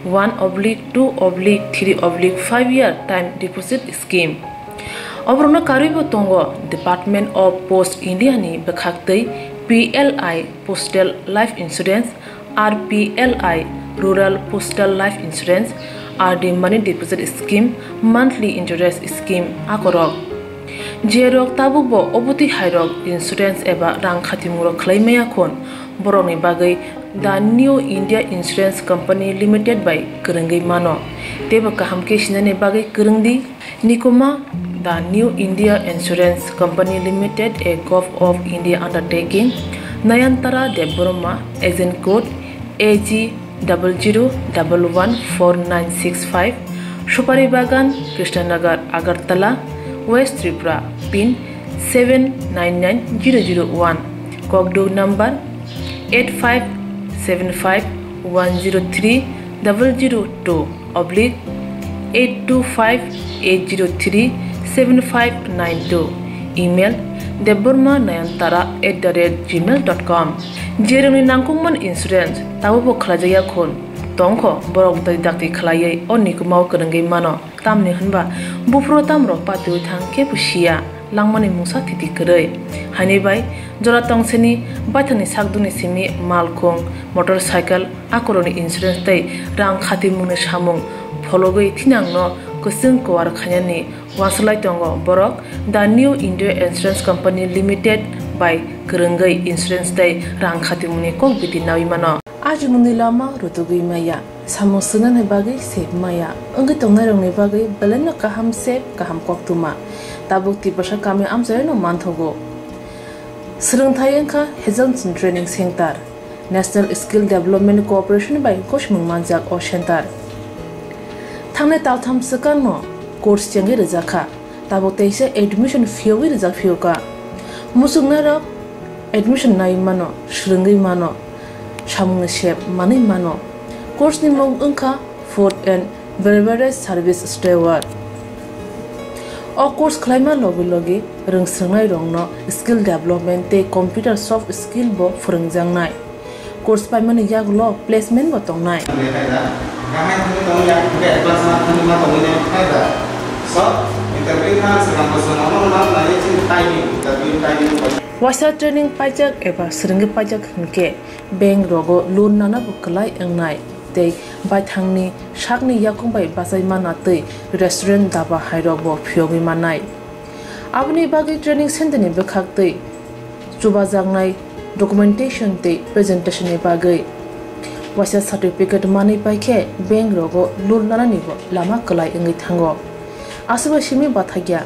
one oblique two oblique three oblique five year time deposit scheme. Oborokno karwibo tongo Department of Post India ni bwkhaktwi P L I Postal Life Insurance, R P L I Rural Postal Life Insurance, R D Money Deposit Scheme, Monthly Interest Scheme akorok. Jerok tabukbo obotwi hairok insurance eba rang khatimungrok khlai maya khun, borokni bagwi The New India Insurance Company Limited bai kwrwngwi mano. Teibo kaham khe sinani bagwi kwrwngdi. Nikuma, The New India Insurance Company Limited, a Govt of India undertaking, Nayantara Debbarma, agent code A G double zero double one four nine six five, Supari Bagan, Krishnanagar, Agartala, West Tripura, pin seven nine nine zero zero one, Kokduk number eight five seven five one zero three double zero two oblique eight two five eight zero three seven five nine two, email debbarma nayantara at the rate gmail dot com. Jerokni nangkukmani insurance tabukbo khlaijakya khun tongkho, borok dai dakti khlaiwi o nikumao kwrwngwi mano. Tamni hwnba buphuru tamrok patiwi thang khe bo siya. langmani mungsa thiti kwrwi. Haini bai jora tongseni baithangni sakduni simi malkhung, motorcycle, akoroni insurance tei rang khatimungni samung phologwi thinangno kwchwng kuar khainani uansuk lai tongo borok The New India Insurance Company Limited bai kwrwngwi insurance tei rang khatimungni kok biti naui mano. Ajimungni lama rutugwi maya, samung swngnani bagwi sep maya, wngwi tongnairokni bagwi belaino kaham sep, kaham koktwma. Tabuk Tiprasa kami amchaino manthogo. Swrwngthai wngkha Hazelson Training Center, National Skill Development Corporation bai gosimung manjak o center. Thangnai taltham swkangno course chengwi rwjakha. Tabuk teisa admission phiyogwi rijak phiyokha. Muchungnairok admission nai mano, swrwngwi mano, samungni sep manwi mano. Course ni mung wngkha Food and Beverage Service Steward. O course khlaima logi logi rwngswrwngnairokno skill development tei computer soft skill bo phwrwngjaknai. Course paimani yagulo placement bo tongnai. Waisa training paijak eba swrwngwi paijak hinkhe bank rogo loan nana bo kwlai wngnai tei baithangni sakni yakung bai bachai mana tei restaurant daba hai rok bo phiyogwi mannai. Aboni bagwi training center ni bwkhak tei chubajaknai documentation tei presentation ni bagwi waisa certificate manwi paikhe bank rogo loan lanani bo lama kwlai wngwi thango. Aswkbai simi bathakya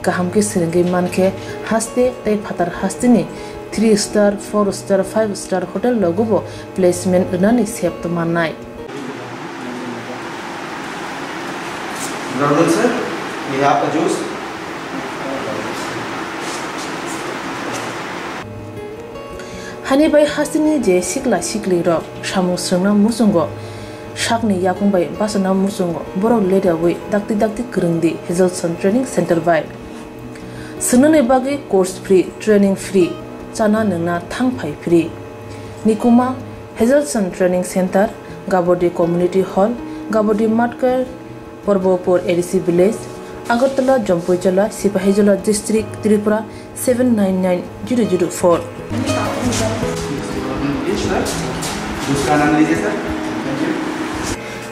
kaham khe swrwngwi mankhe haste tei phatar hasteni three star, four star, five star hotel rogo bo placement rwnani sep tongmannai. Normal sir, we have a juice. Hani bai hasteni je sikla sikli rok samung swrwngna muchungo sakni yakung bai bachana muchungo borok ledawi dakti dakti kwrwngdi Hazelson Training Center bai. Swngnani bagwi course free, training free, chana nwngna thang phai free. Nikuma Hazelson Training Center, Gabodi Community Hall, Gabodi Matkar, Porbopur A D C Village, Agartala, Jampuijala, Sipahijola District, Tripura seven nine nine zero zero four.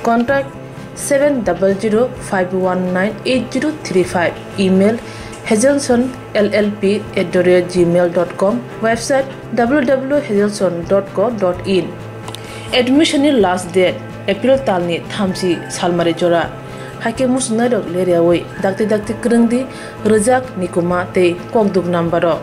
Contact seven double zero five one nine eight zero three five. Email hazelson L L P at the rate gmail dot com, website W W W hazelson dot co dot in. Admission ni last date April talni thamchi salmari jora. Haikhe muchungnairok leriawi dakti dakti kwrwngdi rwjak Nikuma tei kokduk number o.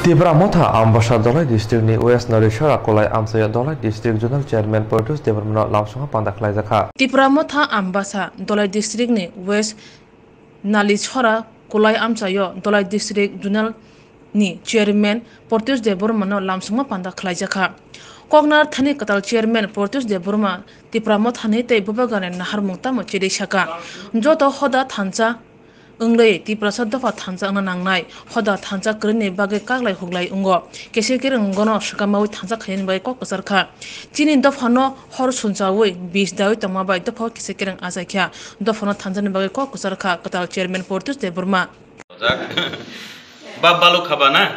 Tipra Motha Ambasa Dhalai District ni West Nalisora Kolai amchaio Dhalai District Zonal Chairman Pratyush Debbarma no lamsongma panda khlaijakha. Tipra Motha Ambasa Dhalai District ni West Nalisora Kolai amchaio Dhalai District Zonal ni Chairman Pratyush Debbarma no lamsongma panda khlaijakha. Koknar thani kwtal Chairman Pratyush Debbarma Tipra Mothani tei Bubagrani naharmung tamo chiri saka. Joto hoda thansa wngwi Tiprasa dopha thansa wngna nangnai. Hoda thansa kwrwini bagwi kaklai huklai wngo. Kesir kereng wngno swkamawi thansa khainani bagwi kok kwchar kha. Chini dophano hor sunchawi bis dawi tongma bai dophao kesir kereng achai kha. Dophano thansani bagwi kok kwchar kha kwtal Chairman Pratyush Debbarma. Ojak. Bab balu khaba na?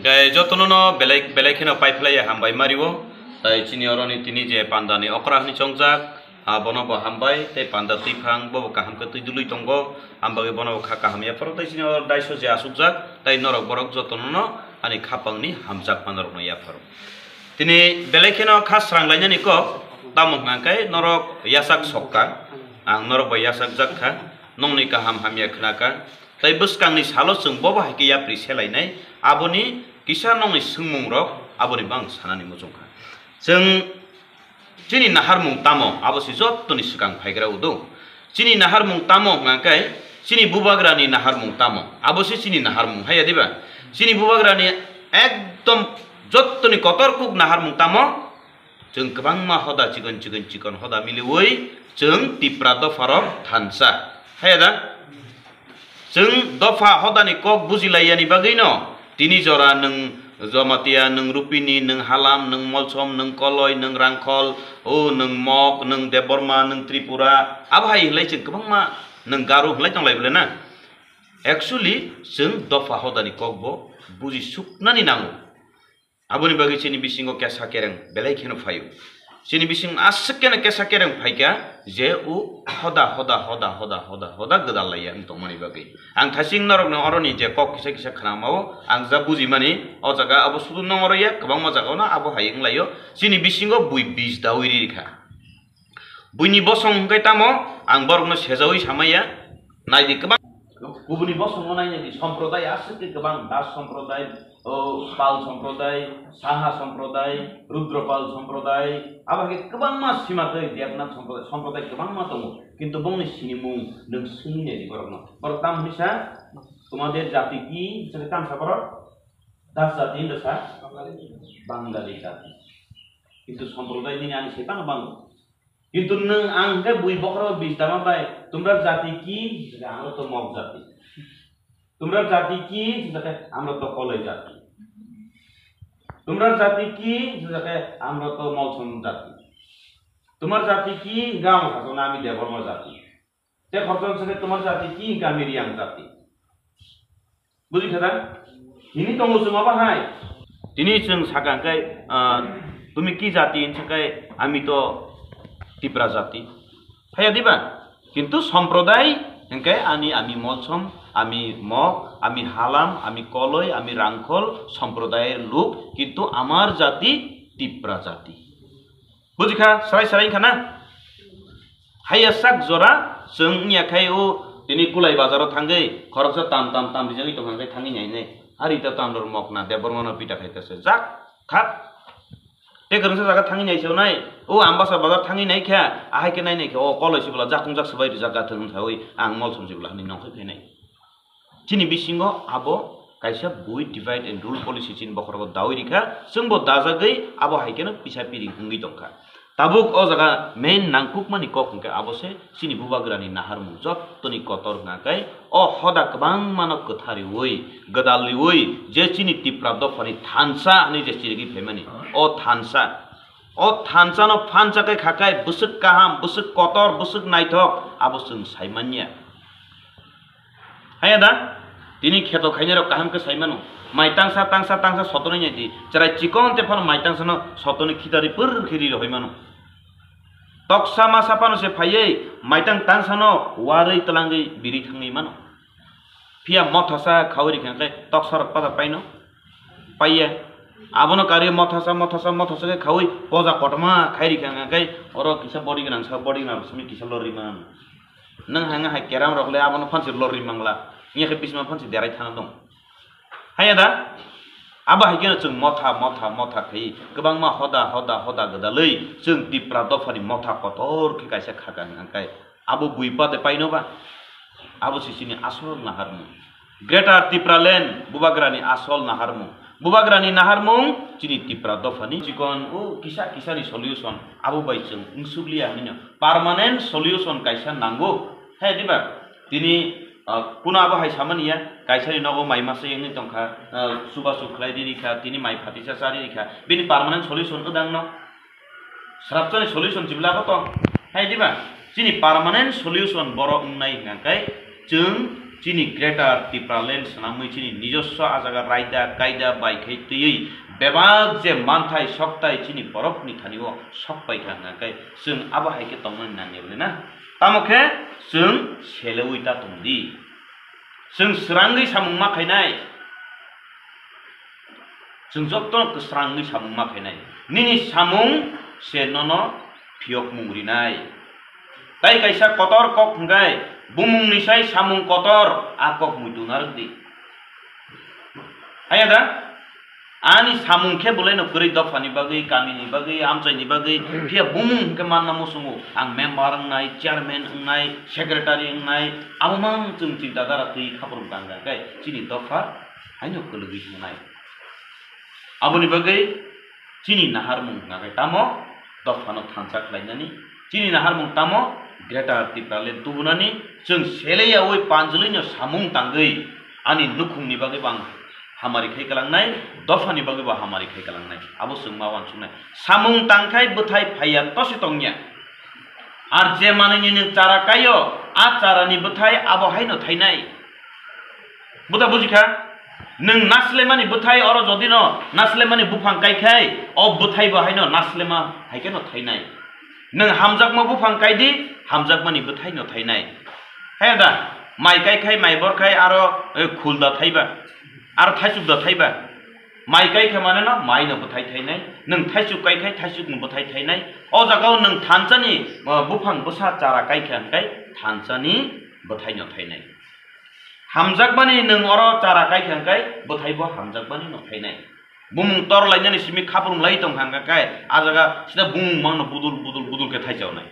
Gai jotono no belai, belai kheno paiphlaiya hambai mario. Tai chini oroni tini je panda ni okra hwnwi chongjak, abono bo hambai, tei panda twiphang bo bo kaham khe twi dului tongo. Ambagwi bono bo kha kaham yapharo, tai chini oro daiso je asukjak, tai norok borok jotono no ani khapang ni hamjak manarok no yapharo. Tini belai kheno kha srang lainani kok, tamo hwnkha khe norok yasak sokka, ang norok bai yasakjak kha, nongni kaham hamya khna kha. Tai bwskangni salo chwng bobo hai khe yapri selainai, aboni kisa nongni swngmungrok aboni bo ang sanani muchung kha. Chwng chini naharmung tamo, abo se jottoni swkang phaigra udo. Chini naharmung tamo hwnkha khe, chini bubagrani naharmung tamo, abo se chini naharmung, haiya diba? Chini bubagrani ekdom jottoni kotor kuk naharmung tamo, Chwng kwbangma hoda chikon chikon chikon hoda miliui chwng Tipra dopharok thansa. Haiya da? Chwng dopha hodani kok bujilaiyani bagwino tini jora nwng Jamatia, nwng Rupini, nwng Halam, nwng Molsom, nwng Koloi, nwng Rangkhol, o nwng Mok, nwng Debbarma, nwng Tripura, abo hai hinlai chwng kwbangma nwng Garo hinlai tonglai bole na. Actually, chwng dopha hodani kokbo buji suknani nango. Aboni bagwi chini bisingo kesa kereng belai kheno phaio. Chini bising aswk keno kesa kereng phaikha je o hoda, hoda, hoda, hoda, hoda, hoda gwdal laiya wng tongmani bagwi. Ang thasing norokno oroni je kok kisa kisa khnamao ang ja bujimani, o jaga abo sudu nongorya, kwbangma jagao no abo hai wnglaio. Chini bisingo bui bis dawi rikha. Buini bosong hwnkhe tamo ang borokno sejawi samaya. Naidi kwbang kubuni bosongo nainani somproday aswk khe kwbang, Das somproday, o Pal somproday, Saha somproday, Rudra Pal somproday, abo hai khe kwbangma sima tei Devnath somproday, somproday kwbangma tongo. Kintu bongni sinimung nwng swngwi naidi borokno. Borok tam hwnwi sa, "Tomader jati ki?" Hwnsa khe tam sa borok? Das jati hwnda sa? Bangali jati. Kintu somproday nini ani sai phano bango. Kintu nwng ang hwnkhe bui bokhorogo bis dama bai, "Tumra jati ki?" Hwnsa khe, "Amra to Mok jati." "Tumra jati ki?" Hwnsa khe, "Amra to Koloi jati." "Tumra jati ki?" Hwnsa khe, "Amra to Molsom jati." "Tumar jati ki?" Hwnka amo sajaknai, "Ami Debbarma jati." Te khoroksa hwnsa khe, "Tumar jati ki?" Hwnka, "Ami Riyang jati." Buji kha da? Hini tongo chwng abo hai. Tini chwng sakha hwnkhe, ah, "Tumi ki jati?" hwnsa khe, "Ami to Tipra jati." Phaiya diba? Kintu somproday hwnkhe ani, ami Molsom, ami Mok, ami Halam, ami Koloi, ami Rangkhol somproday luk, kintu amar jati Tipra jati. Buji kha, srai srai wngkha na? Haiya sak jora chwng wngya khai o tini Kulai bazaro thangwi khoroksa tam tam tam rijagwi tongkha khe thangwi nainai. Ari ta tam rw Mokna Debbarmano pita khai ta se jak thak. Te kwrwngsa jaga thangwi nai se nai. O Ambasa bazar thangwi nai kha, ahai khe nai nai khe o Koloi sibla jakung jak swbai rijak gathwng wngkha oi ang Molsom sibla hinwi nongkhoi khainai. Chini bisingo abo kaisa bui divide and rule policy chini bokhorogo dawi rikha, chwngbo dajagwi abo hai kheno pisa piring wngwi tongkha. Tabuk o jaga main nangkukmani kok hwnkhe abo se chini bubagrani naharmung jottoni kotor hwnkha khe o hoda kwbangmano kwthariwi, gwdalriwi je chini Tipra dophani thansa hwnwi je chirigwi phaimani o thansa, o thansano phansa khe khakai bwswk kaham, bwswk kotor, bwswk naithok abo chwng saimanya. Haya da? Tini kheto khainai rok kaham khe sai mano. Mai tangsa, tangsa, tangsa sotoni nai di. Chwrai chikon te phano mai tangsa no sotoni khitari pur khe ri rohoi mano. Toksa masa phano se phaiwi mai tang tangsa no warwi twlangwi biri thangwi mano. Phiya mothasa khawi rikha khe toksa rok pada paino. Paiya. Abono karwi mothasa, mothasa, mothasa khe khawi poja kotorma khai rikha khe oro kisa body gwnang sa, body gwnang simi kisa lorwi mano. Nwng hanga hai keram rok le abono phansi lorwi mangla. Wngya khe bisma phansi derai thana dong. Haya da? Abo hai kheno chwng motha, motha, motha khai kwbangma hoda, hoda, hoda gwdalwi chwng Tipra dophani motha kotor khe kaisa khaka hwnkha khe abo bui pade paino ba? Abo se chini asol naharmung. Greater Tipraland bubagrani asol naharmung. Bubagrani naharmung chini Tipra dophani chikon o kisa kisani solution abo bai chwng wngsukliya hinwi no permanent solution kaisa nango. Hai diba? Tini, ah, kuno abo hai samani ya, kaisani nogo mai masa wngwi tongkha, ah, chubachu khlai riri kha, tini mai phatisa cha riri kha, bini permanent solution wdang no? Srapchani solution chibla bo tong. Hai diba? Chini permanent solution borok wngnai hwnkha khe chwng chini Greater Tipraland swnamwi chini nijoswa a jaga raida kaida bai khai twiwi bebak je manthai soktai chini borokni thani o sok pai kha hwnkha khe chwng abo hai khe tongmani nangya bwle na? Tamo khe chwng selewi ta tong di. Chwng srangwi samung ma khainai. Chwng jotono kwsrangwi samung ma khainai. Nini samung se nono phiyokmung rinai. Tai kaisa kotor kok hwnkhe bumungni sai samung kotor, a kok muitu narwk di. Haya da? Ani samung khe bwlaino kwrwi dophani bagwi, kamini bagwi, amchaini bagwi, phiya bumung hwnkhe manna muchungo. Ang member wngnai, chairman wngnai, secretary wngnai, abo mang chwng chinta dhara twi khaprwng tangkha khe chini dopha haino kwlwgwi thangnai. Aboni bagwi chini naharmung hwnkha khe tamo dophano thansa khlainani, chini naharmung tamo Greater Tipraland tubunani, chwng seleyaui panjwlwino samung tangwi ani nukhungni bagwi bo ang hamari khai kalangnai, dophani bagwi bo hamari khai kalangnai. Abo chwng ma uansuknai. Samung tangkhai bwthai phaiya tosi tongya. Ar je manwini nwng chara kaio, a charani bwthai abo haino thainai. Buda bujikha? Nwng naslemani bwthai oro jodi no naslemani buphang kaikhai, o bwthai bo haino naslema haikhe no thainai. Nwng hamjakma buphang kaidi, hamjakmani bwthai no thainai. He da, mai kaikhai, mai borkhai aro, eh, khul da thaiba, aro thaisuk da thaiba. Mai kaikha mane no, mai no bwthai thainai. Nwng thaisuk kaikhai, thaisuk no bwthai thainai. O jagao nwng thansani, eh, buphang bwsa chara kaikha hwnkhe thansani bwthai no thainai. Hamjakmani nwng oro chara kaikha hwnkhe bwthai bo hamjakmani no thainai. Bumung tor lainani simi khaprum lai tong hangkha khe, a jaga sida bumung mangno budul, budul, budul khe thaichaunai.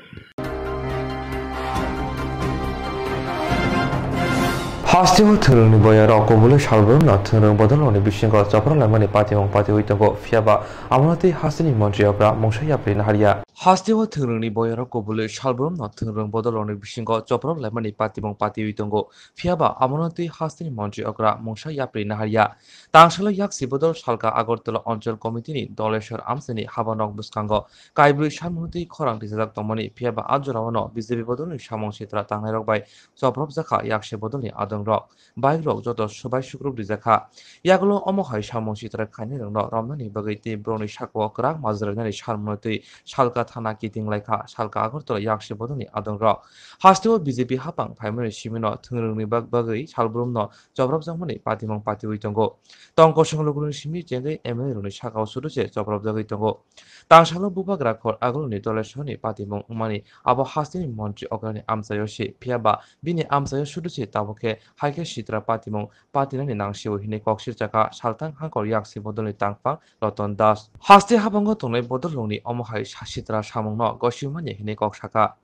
Hasteo thwngrwngni boyarok kubulwi salbrumno thwngrwng bodolrokni bisingo chopra laimani patimung patiwi tongo, phiyaba amoni twi hasteni montri okra mungsa yapri naharya. Hasteo thwngrwngni boyarok kubulwi salbrumno thwngrwng bodolrokni bisingo chopra laimani patimung patiwi tongo, phiyaba amoni twi hasteni montri okra mungsa yapri naharya. Tangsalo yaksi bodol salka Agartala Onchol Committee ni Doleshwar Amsani habanok bwskango kaibrwi salmani twi khorang tisajak tongmani, phiyaba a jorao no B J P bodolni samung sitra tangnairok bai chopropjakha yaksi bodolni adongrok, bike rok joto subai sukruk rijakha. Yagulo omo hai samung sitra khainairokno romnani bagwi tei borokni sakao kwrak majra rwnani salmani twi salka thana kiting laikha salka Agartala yaksi bodolni adongrok. Hasteo B J P hapang phaimani simino thwngrwngni bag-, bagwi salbrumno chopropjakmani patimung patiwi tongo. Tongkosong lukurokni simi chengwi M L A rokni sakao sudu se chopropjagwi tongo. Tangsalo bubagra khor aguloni Doleshwarni patimung wngmani abo hasteni montri okrani amchaio se, phiyaba bini amchaio sudu se tabuk khe hai khe sitra patimung patinani nangsio hinwi kok sirjakha saltang hangkor yaksi bodolni tangphang Roton Das. Haste habango tongnai bodolrokni omo hai sa-, sitra samungno gosiumani hinwi kok sakha.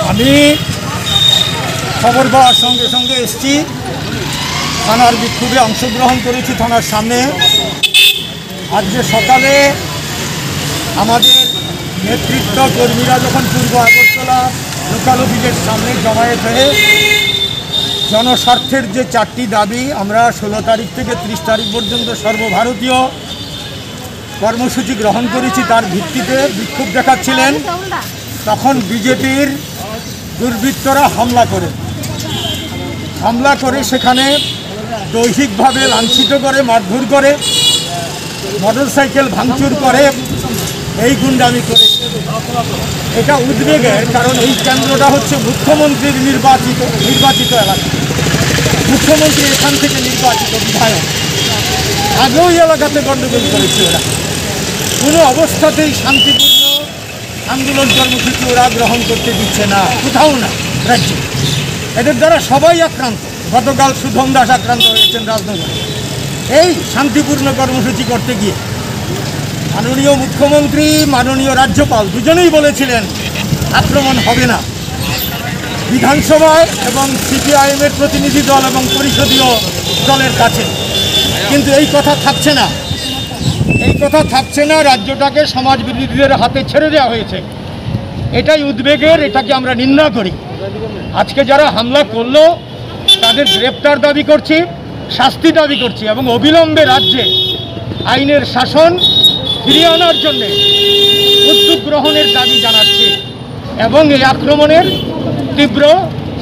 আমি খবর পাওয়ার সঙ্গে সঙ্গে এসছি, থানার বিক্ষোভে অংশগ্রহণ করেছি থানার সামনে। আজকে সকালে আমাদের নেতৃত্ব কর্মীরা যখন পূর্ব আগরতলা লোকাল অফিসের সামনে জমায়েত হয়ে জনস্বার্থের যে চারটি দাবি, আমরা ষোলো তারিখ থেকে ত্রিশ তারিখ পর্যন্ত সর্বভারতীয় কর্মসূচি গ্রহণ করেছি, তার ভিত্তিতে বিক্ষোভ দেখাচ্ছিলেন, তখন বিজেপির দুর্বৃত্তরা হামলা করে, হামলা করে সেখানে দৈহিকভাবে লাঞ্ছিত করে, মারধর করে, মোটরসাইকেল ভাঙচুর করে এই গুন্ডামি করে। এটা উদ্বেগের, কারণ এই কেন্দ্রটা হচ্ছে মুখ্যমন্ত্রীর নির্বাচিত, নির্বাচিত এলাকা। মুখ্যমন্ত্রী এখান থেকে নির্বাচিত বিধায়ক। আগেও এই এলাকাতে গণ্ডগোল করেছে ওরা। কোনো অবস্থাতেই শান্তিপূর্ণ আন্দোলন কর্মসূচি ওরা গ্রহণ করতে দিচ্ছে না, কোথাও না রাজ্যে। এদের দ্বারা সবাই আক্রান্ত। গতকাল সুধন দাস আক্রান্ত হয়েছেন রাজনগরে এই শান্তিপূর্ণ কর্মসূচি করতে গিয়ে। মাননীয় মুখ্যমন্ত্রী, মাননীয় রাজ্যপাল দুজনেই বলেছিলেন আক্রমণ হবে না বিধানসভায় এবং সিপিআইএম এর প্রতিনিধি দল এবং পরিষদীয় দলের কাছে, কিন্তু এই কথা থাকছে না। এই কথা থাকছে না, রাজ্যটাকে সমাজ বিরোধীদের হাতে ছেড়ে দেওয়া হয়েছে। এটাই উদ্বেগের, এটাকে আমরা নিন্দা করি। আজকে যারা হামলা করলো তাদের গ্রেপ্তার দাবি করছি, শাস্তি দাবি করছি এবং অবিলম্বে রাজ্যে আইনের শাসন ফিরিয়ে আনার জন্য উদ্যোগ গ্রহণের দাবি জানাচ্ছি এবং এই আক্রমণের তীব্র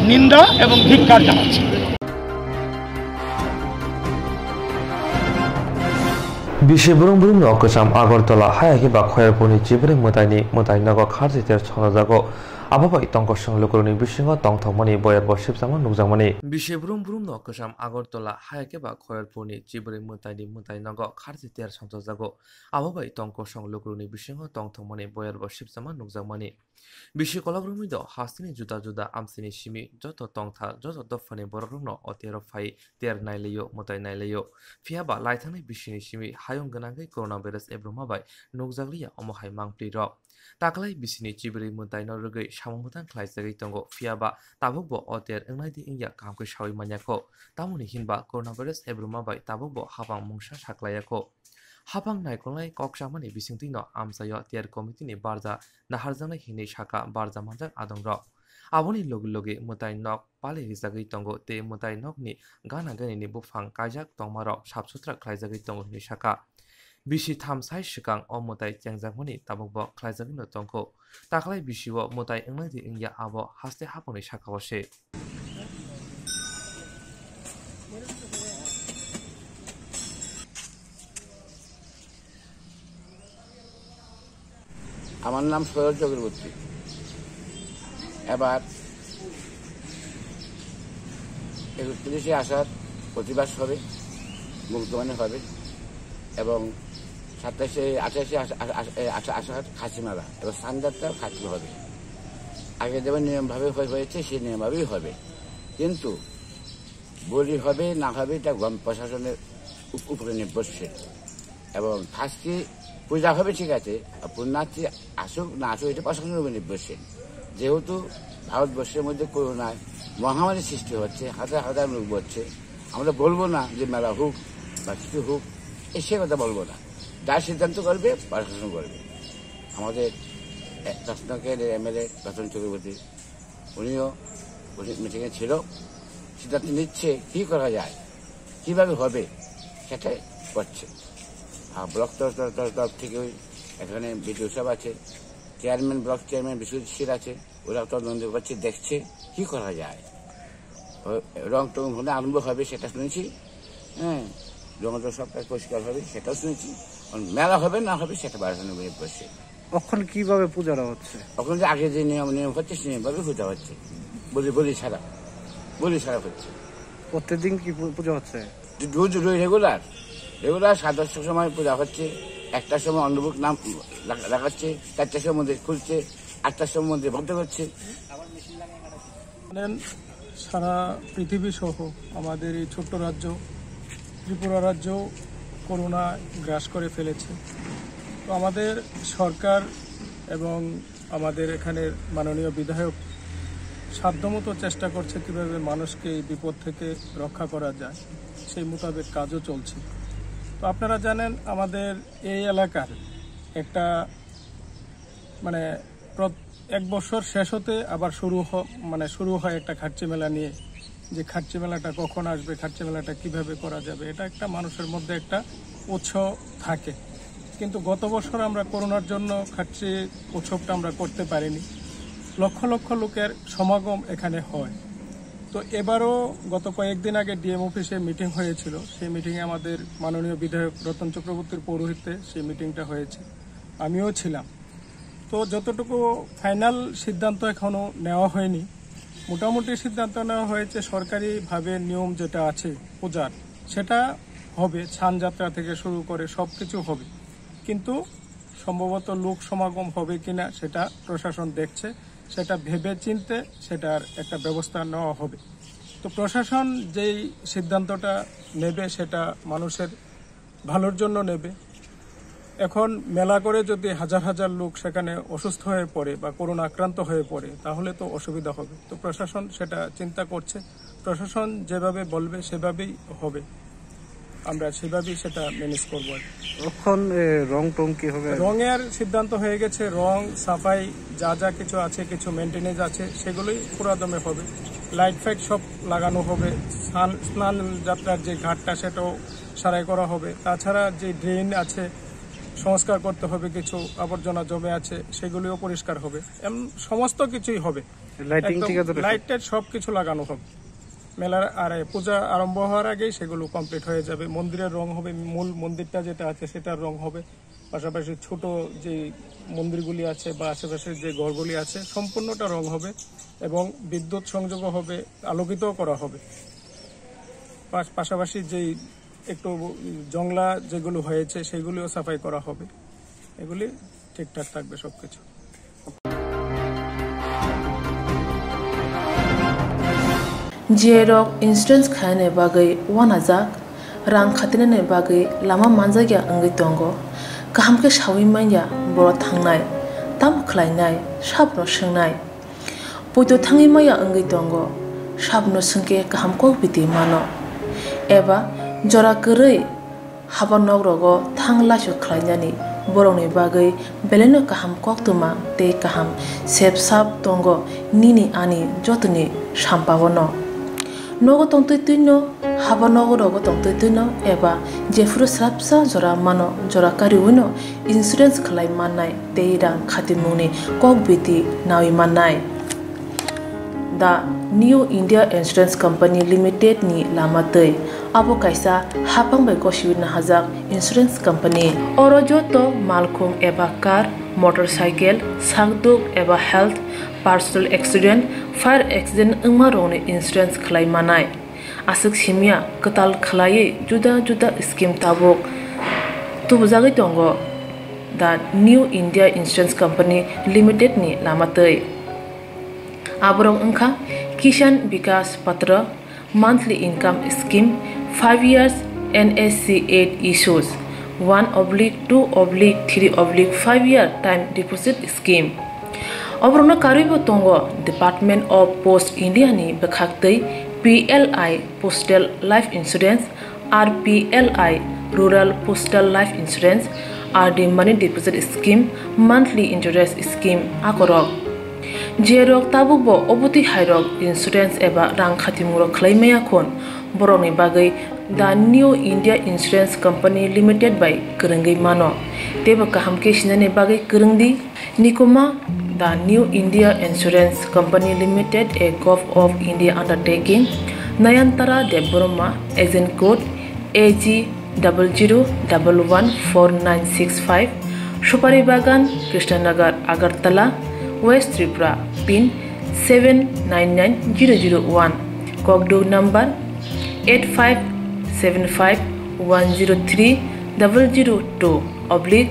নিন্দা এবং ধিক্কার জানাচ্ছি। Bisi brum brum no kwcham Agartala, haya khe ba Khoyerpurni Chibri mwtaini mwtai nogo kharchi ter chonjago. Abo bai tongkosong lukurokni bisingo tongthokmani boyar bo sipsamo nukjakmani. Bisi brum brum no kwcham Agartala, haya khe ba Khoyerpurni Chibri mwtaini mwtai nogo kharchi ter chonjago. Abo bai tongkosong lukurokni bisingo tongthokmani boyar bo sipsamo nukjakmani. Bisi kolok romwi do hasteni juda juda amsini simi joto tongthar, joto dophani borokrokno o tero phai ter nailaio, mwtai nailaio. Phiya ba laithangnai bisini simi hayung gwnangwi coronavirus ebruma bai nukjakliya omo hai mangpli rok. Taklai bisini chibiri mwtaino rwgwi samung mwtang khlaijagwi tongo, phiya ba tabukbo o ter wngnaidi wngya kaham khe saui manya kho. Tamoni hinba coronavirus ebruma bai tabukbo hapang mungsa saklaiya kho. Hapang naikolnai kok chamani bisingtwino amchaio ter committee ni barja naharjaknai hinwi sakha barja manjak adongrok. Aboni logi logi mwtai nok pali rijagwi tongo tei mwtai nokni gana ganini buphang kaijak tongmarok sap sutra khlaijagwi tongo hinwi sakha. Bisi tham sai swkang o mwtai chengjakmani tabukbo khlaijagwino tongkho. Taklai bisio mwtai wngnai de wngya abo haste haphangni sakao se. আমার নাম সৈয়দ চক্রবর্তী। এবার একত্রিশে আষাঢ় প্রতিবাস হবে, মুক্তমণি হবে এবং সাতাশে আঠাশে আষাঢ় খাসি মেলা এবং সানযাত্রাও খাসি হবে। আগে যেমন নিয়মভাবে হয়ে- হয়েছে সেই নিয়মভাবেই হবে, কিন্তু বলি হবে না হবে এটা গম প্রশাসনের উপ- উপরে নির্ভরশীল। এবং খাসি পূজা হবে ঠিক আছে, আর পুণ্যার্থী আসুক না আসুক এটা প্রশাসনের উপর নির্ভরশীল। যেহেতু ভারতবর্ষের মধ্যে করোনায় মহামারী সৃষ্টি হচ্ছে, হাজার হাজার লোক মরছে, আমরা বলবো না যে মেলা হোক বা কিছু হোক, এ সে কথা বলবো না। যা সিদ্ধান্ত করবে প্রশাসন করবে। আমাদের এ- রত্নাকের এমএলএ রতন চক্রবর্তী উনিও মিটিংয়ে ছিল, সিদ্ধান্ত নিচ্ছে কী করা যায়, কীভাবে হবে সেটাই করছে। আর ব্লক তরফ তরফ তরফ তরফ থেকে ওই এখানে বিডিও সাহেব আছে, চেয়ারম্যান, ব্লক চেয়ারম্যান বিশ্বজিৎ শীল আছে, ওরা তদন্ত করছে, দেখছে কী করা যায়। ও, রং টং হলে আরম্ভ হবে সেটা শুনেছি, হ্যাঁ, জঙ্গল সব পরিষ্কার হবে সেটাও শুনেছি। এখন মেলা হবে না হবে সেটা বারোশো নব্বই বসে। অখন কিভাবে পূজাটা হচ্ছে? অখন যে আগে যে নিয়ম নিয়ম হচ্ছে সেই নিয়মভাবে পূজা হচ্ছে, বলি বলি ছাড়া, বলি ছাড়া হচ্ছে। প্রত্যেকদিন কি পু- পুজো হচ্ছে? রোজ রোজ রেগুলার, রেগুলার সাড়ে দশটার সময় পূজা হচ্ছে, একটার সময় অন্নভোগ নাম রাখ- রাখাচ্ছে, চারটার সময় মন্দির খুলছে, আটটার সময় মন্দির বন্ধ করছে। জানেন, সারা পৃথিবী সহ আমাদের এই ছোট্ট রাজ্য ত্রিপুরা রাজ্যও করোনা গ্রাস করে ফেলেছে। তো আমাদের সরকার এবং আমাদের এখানের মাননীয় বিধায়ক সাধ্যমতো চেষ্টা করছে কীভাবে মানুষকে এই বিপদ থেকে রক্ষা করা যায়, সেই মোতাবেক কাজও চলছে। তো আপনারা জানেন, আমাদের এই এলাকার একটা, মানে, প্র- এক বছর শেষ হতে আবার শুরু হ- মানে শুরু হয় একটা খার্চি মেলা নিয়ে, যে খার্চি মেলাটা কখন আসবে, খার্চি মেলাটা কিভাবে করা যাবে, এটা একটা মানুষের মধ্যে একটা উৎসাহ থাকে। কিন্তু গত বছর আমরা করোনার জন্য খার্চি উৎসবটা আমরা করতে পারিনি। লক্ষ লক্ষ লোকের সমাগম এখানে হয়। তো এবারও গত কয়েকদিন আগে ডিএম অফিসে মিটিং হয়েছিল, সেই মিটিংয়ে আমাদের মাননীয় বিধায়ক রতন চক্রবর্তীর পৌরোহিত্যে সেই মিটিংটা হয়েছে, আমিও ছিলাম। তো যতটুকু ফাইনাল সিদ্ধান্ত এখনো নেওয়া হয়নি, মোটামুটি সিদ্ধান্ত নেওয়া হয়েছে সরকারিভাবে নিয়ম যেটা আছে পূজার, সেটা হবে, স্নান যাত্রা থেকে শুরু করে সব কিছু হবে। কিন্তু সম্ভবত লোক সমাগম হবে কিনা সেটা প্রশাসন দেখছে, সেটা ভেবে চিনতে সেটার একটা ব্যবস্থা নেওয়া হবে। তো প্রশাসন যেই সিদ্ধান্তটা নেবে সেটা মানুষের ভালোর জন্য নেবে। এখন মেলা করে যদি হাজার হাজার লোক সেখানে অসুস্থ হয়ে পড়ে বা করোনা আক্রান্ত হয়ে পড়ে, তাহলে তো অসুবিধা হবে। তো প্রশাসন সেটা চিন্তা করছে, প্রশাসন যেভাবে বলবে সেভাবেই হবে, আমরা সেভাবেই সেটা ম্যানেজ করবো আর কি। এখন এ, রং টং কি হবে? রঙের সিদ্ধান্ত হয়ে গেছে, রং, সাফাই, যা যা কিছু আছে, কিছু মেনটেনেন্স আছে, সেগুলোই পুরাদমে হবে। লাইট ফাইট সব লাগানো হবে। স্নান স্নান যাত্রার যে ঘাটটা, সেটাও সারাই করা হবে। তাছাড়া যে ড্রেন আছে, সংস্কার করতে হবে, কিছু আবর্জনা জমে আছে, সেগুলিও পরিষ্কার হবে। এম সমস্ত কিছুই হবে। লাইটিং ঠিক আছে তো? লাইট টাইট সব কিছু লাগানো হবে। মেলার আর এই পূজা আরম্ভ হওয়ার আগেই সেগুলো কমপ্লিট হয়ে যাবে। মন্দিরের রং হবে, মূল মন্দিরটা যেটা আছে সেটার রং হবে, পাশাপাশি ছোট যে মন্দিরগুলি আছে বা আশেপাশে যে ঘরগুলি আছে, সম্পূর্ণটা রং হবে এবং বিদ্যুৎ সংযোগও হবে, আলোকিতও করা হবে। পাশ- পাশাপাশি যেই একটু জংলা যেগুলো হয়েছে, সেগুলিও সাফাই করা হবে। এগুলি ঠিকঠাক থাকবে সব কিছু। G I rok insurance khainani bagwi uanajak, rang khatinani bagwi lama manjakya wngwi tongo. Kaham khe sawi manya borok thangnai, tamo khlainai, sabno swngnai. Poito thangwi maya wngwi tongo, sabno swngkhe kaham kok biti mano. Eba jora kwrwi haba nok rogo thang laisok khlainani Borokni bagwi belaino kaham koktwma tei kaham sep sap tongo nini ani jotoni sampao no. Nogo tongtwi twino, haba nogo rogo tongtwi twino eba jephuru swrapsa jora mano jora kariwino insurance khlai mannai tei rang khatimungni kok biti nawi mannai. The New India Insurance Company Limited ni lama twi. Abo kaisa haphang bai gosiwi nahajak insurance company. Oro joto malkhung eba car, motorcycle, sakduk eba health, personal accident, fire accident wngma rokni insurance khlai manai. Aswk simya kwtal khlaiwi juda juda scheme tabuk tubujagwi tongo the New India Insurance Company Limited ni lama twi. Aborok wngkha Kisan Vikas Patra, monthly income scheme, five years N S C eight issues, one oblique two oblique three oblique five year time deposit scheme. Oborokno karwibo tongo Department of Post India ni bwkhaktwi P L I Postal Life Insurance, R P L I Rural Postal Life Insurance, R D Money Deposit Scheme, Monthly Interest Scheme akorok. Jerok tabukbo obotwi hairok insurance eba rang khatimungrok khlai maya khun, borokni bagwi The New India Insurance Company Limited bai kwrwngwi mano. Teibo kaham khe sinani bagwi kwrwng di. Nikuma, The New India Insurance Company Limited, a Govt of India undertaking, Nayantara Debbarma, agent code A G double zero double one four nine six five, Supari Bagan, Krishnanagar, Agartala, West Tripura, pin seven nine nine zero zero one, Kokduk number eight five seven five one zero three double zero two oblique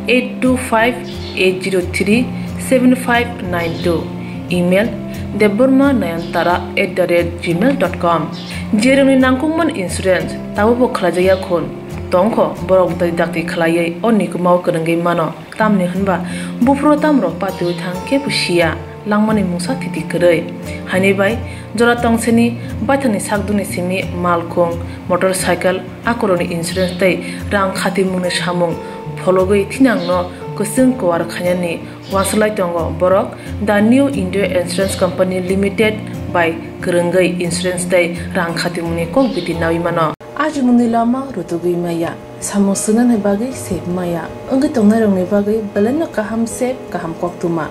eight two five eight zero three seven five nine two, email debbarma nayantara at the rate gmail dot com. Jerokni nangkukmani insurance tabukbo khlaijakya khun tongkho, borok dakti dakti khlaiwi o nikumao kwrwngwi mano. Tamni hwnba buphuru tamrok patiwi thang khe bo siya, langmani mungsa thiti kwrwi. Haini bai jora tongseni baithangni sakdukni simi malkhung, motorcycle, akorokni insurance tei rang khatimungni samung phologwi thinangno kwchwng kuar khainani uansuk lai tongo borok The New India Insurance Company Limited bai kwrwngwi insurance tei rang khatimungni kok biti nawi mano. Ajimungni lama rutugwi maya. Samung swngnani bagwi sep maya wngwi tongnairokni bagwi belaino kaham sep kaham koktwma.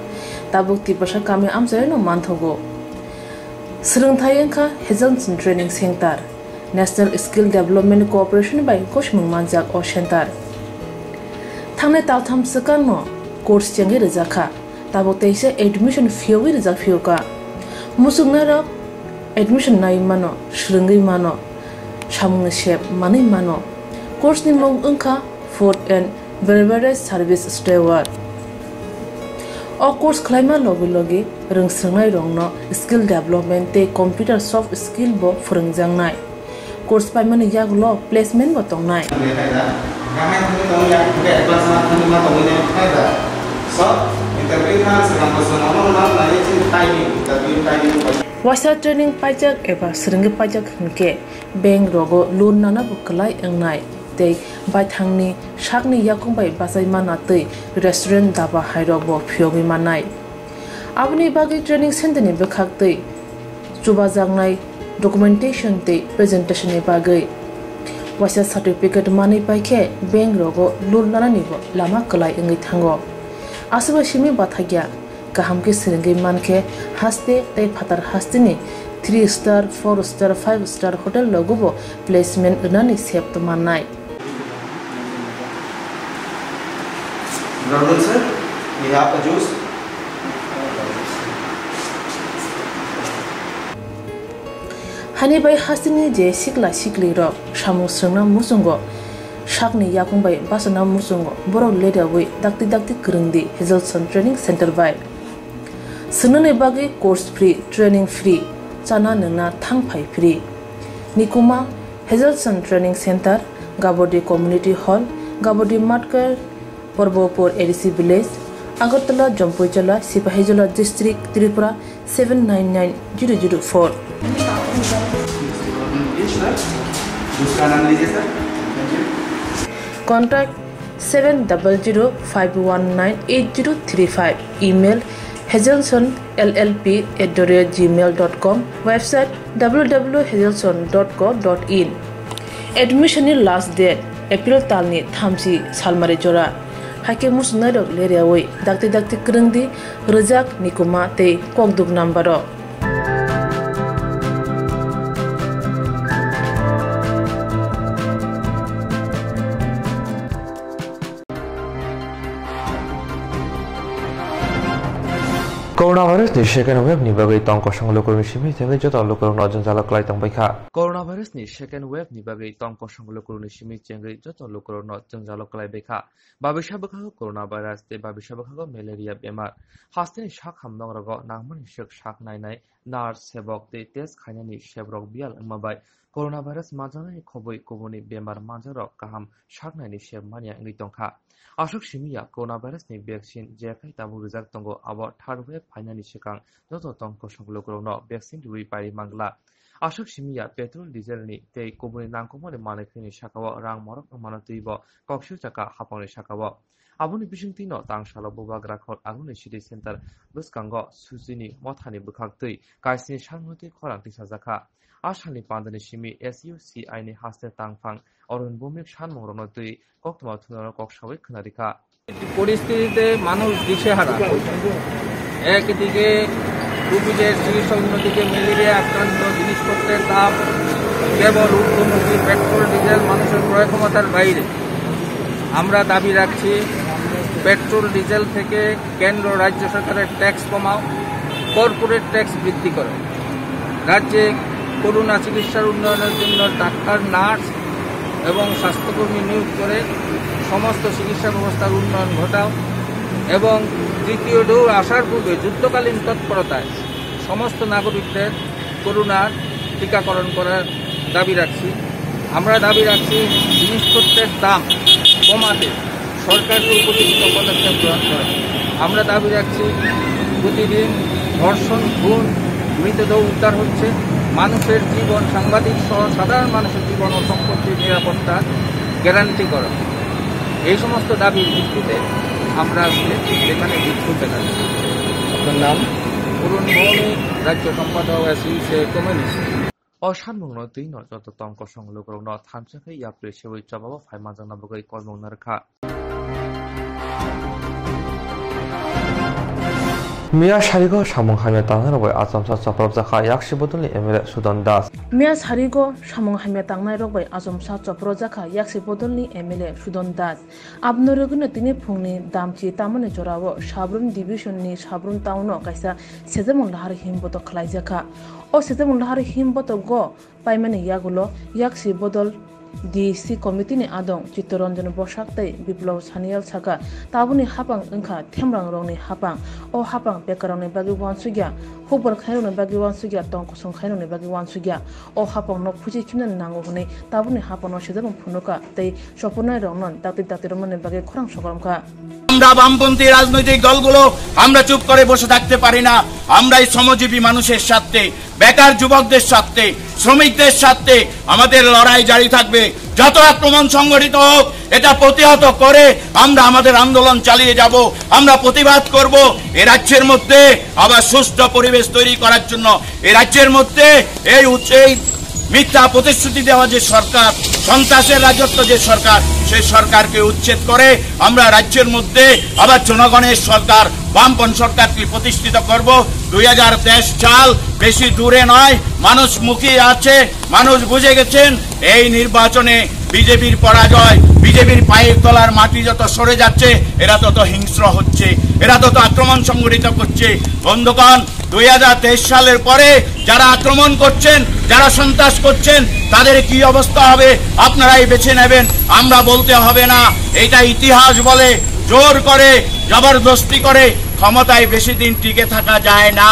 Tabuk Tiprasa kami amchaino manthogo. Swrwngthai wngkha Hazelson Training Center. National Skill Development Corporation bai gosimung manjak o center. Thangnai taltham swkangno course chengwi rwjakha. Tabuk teisa admission phiyogwi rijak phiyokha. Muchungnairok admission naiwi mano, swrwngwi mano, samungni sep manwi mano. Course ni mung wngkha Food and Beverage Service Steward. O course khlaima logi logi rwngswrwngnairokno skill development tei computer soft skill bo phwrwngjaknai. Course paimani yagulo placement bo tongnai. Waisa training paijak eba swrwngwi paijak hinkhe bank rogo loan nana bo kwlai wngnai tei baithangni sakni yakung bai bachai mana tei restaurant daba hairok bo phiyogwi mannai. Aboni bagwi training center ni bwkhak tei chubajaknai documentation tei presentation ni bagwi waisa certificate manwi paikhe bank rogo loan nananibo lama kwlai wngwi thango. Aswkbai simi bathakya kaham khe swrwngwi mankhe haste tei phatar hasteni three star, four star, five star hotel rogobo placement rwnani sep tongmannai. Brother sir, we have a juice. Hani bai hasteni je sikla sikli rok samung swrwngna muchungo, sakni yakung bai bachana muchungo, borok ledawi dakti dakti kwrwng di Hazelson Training Center bai. Swngnani bagwi course free, training free, chana nwngna thang phai free. Nikuma, Hazelson Training Center, Gabodi Community Hall, Gabodi Matkar, Porbopur A D C Village, Agartala, Jampuijala, Sipahijola District, Tripura seven nine nine zero zero four. Contact seven double zero five one nine eight zero three five. Email: hazelson L L P at the rate gmail dot com. Website: w w w hazelson dot co dot in. Admission ni last date April talni thamchi salmari jora. Haikhe muchungnairok leriawi dakti dakti kwrwngdi, rwjak nikuma tei kokduk number o. Coronavirus ni second wave ni bagwi tong kosong lukurokni simi chengwi joto lukurokno jwngjalo kwlai tongbaikha. Coronavirus ni second wave ni bagwi tong kosong lukurokni simi chengwi joto lukurokno jwngjalo kwlaibaikha. Babisa bwkhago coronavirus tei babisa bwkhago malaria bemar. Hasteni sak hamnokrogo nangmani swk sak nainai nurse, sebok tei test khainani sebrok biyal wngma bai coronavirus manjaknai khobwi kubuni bemar manjakrok kaham saknaini sep manya wngwi tongkha. Aswk simi ya coronavirus ni vaccine je khai tabuk rijak tongo, abo third wave phainani swkang joto tong kosong lukurokno vaccine riwi paiwi mangla. Aswk simi ya petrol, diesel ni tei kubuni nangkukmani manwi khwini sakao rang morok wngmano twibo kok sui chakha hapangni sakao. Aboni bisingtwino tangsalo bubagra khor aguni city center bwskango suchini mothani bwkhaktwi kaisni salmantwi khorang tisajakha. A salni pandani simi S U C I ni haste tangphang Arun Bhowmik salmungrokno twi koktwma thungrokno kok saui khwnarikha. পরিস্থিতিতে মানুষ দিশেহারা। একদিকে কোভিডের চিকিৎসা, অন্যদিকে ম্যালেরিয়া আক্রান্ত, জিনিসপত্রের দাম, কেবল ঊর্ধ্বমুখী, পেট্রোল, ডিজেল মানুষের ক্রয় ক্ষমতার বাইরে। আমরা দাবি রাখছি, পেট্রোল, ডিজেল থেকে কেন্দ্র, রাজ্য সরকারের ট্যাক্স কমাও, কর্পোরেট ট্যাক্স বৃদ্ধি করো। রাজ্যে করোনা চিকিৎসার উন্নয়নের জন্য ডাক্তার, নার্স এবং স্বাস্থ্যকর্মী নিয়োগ করে সমস্ত চিকিৎসা ব্যবস্থার উন্নয়ন ঘটাও এবং তৃতীয় ঢেউ আসার পূর্বে যুদ্ধকালীন তৎপরতায় সমস্ত নাগরিকদের করোনার টিকাকরণ করার দাবি রাখছি। আমরা দাবি রাখছি জিনিসপত্রের দাম কমাতে সরকারকে উপযুক্ত পদক্ষেপ গ্রহণ করে। আমরা দাবি রাখছি, প্রতিদিন ধর্ষণ, খুন, মৃতদেহ উদ্ধার হচ্ছে, মানুষের জীবন, সাংবাদিক সহ সাধারণ মানুষের জীবন ও সম্পত্তির নিরাপত্তা গ্যারান্টি করা। এই সমস্ত দাবির ভিত্তিতে আমরা আজকে এখানে বিক্ষোভ দেখাচ্ছি। আপনার নাম? অরুণ ভৌমিক, রাজ্য সম্পাদক, SUC communist. O salmungno twino joto tong kosong lukurokno thansa khe yapri seui chobao phai manjakna bagwi kolmung narwkha. Miya sarigo samung hamya tangnairok bai achomsa chopropjakha yaksi bodolni M L A Sudan Das. Miya sarigo samung hamya tangnairok bai achomsa chopropjakha yaksi bodolni M L A Sudan Das. Aboni rwgwino tini phungni damchi tamani jorao Sabrum division ni Sabrum town o kaisa sejemung lahar him botok khlaijakha. O sejemung lahar him botogo paimani yagulo yaksi bodol D C committee ni adong Chittaranjan Bosak tei Biplab Sanyal saka, tabukni hapang wngkha themrangrokni hapang. O hapang bekarrokni bagwi uansukya, hukbar khairokni bagwi uansukya, tong kosong khairokni bagwi uansukya. O hapangno phuchi khimnani nango hwnwi tabukni hapangno sejemung phunukha tei chopurnairokno dakti dakti romnani bagwi khorang sokoromkha. আমরা বামপন্থী রাজনৈতিক দলগুলো আমরা চুপ করে বসে থাকতে পারি না। আমরা এই শ্রমজীবী মানুষের স্বার্থে, বেকার যুবকদের স্বার্থে, শ্রমিকদের স্বার্থে আমাদের লড়াই জারি থাকবে। যত আক্রমণ সংগঠিত হোক, এটা প্রতিহত করে আমরা আমাদের আন্দোলন চালিয়ে যাব। আমরা প্রতিবাদ করব। এ রাজ্যের মধ্যে আবার সুস্থ পরিবেশ তৈরি করার জন্য, এ রাজ্যের মধ্যে এই উচ্চ-, এই মিথ্যা প্রতিশ্রুতি দেওয়া যে সরকার, সন্ত্রাসের রাজত্ব যে সরকার, সেই সরকারকে উচ্ছেদ করে আমরা রাজ্যের মধ্যে আবার জনগণের সরকার, বামপন্থী সরকারকে প্রতিষ্ঠিত করব। দুই হাজার তেইশ সাল বেশি দূরে নয়, মানুষ মুখিয়ে আছে, মানুষ বুঝে গেছেন এই নির্বাচনে বিজেপির পরাজয়, বিজেপির পায়ের তলার মাটি যত সরে যাচ্ছে, এরা তত হিংস্র হচ্ছে, এরা তত আক্রমণ সংগঠিত করছে। বন্ধুগণ, দুই হাজার তেইশ সালের পরে যারা আক্রমণ করছেন, যারা সন্ত্রাস করছেন, তাদের কি অবস্থা হবে আপনারাই বেছে নেবেন। আমরা বলতে হবে না, এটা ইতিহাস বলে। জোর করে, জবরদস্তি করে ক্ষমতায় বেশি দিন টিকে থাকা যায় না।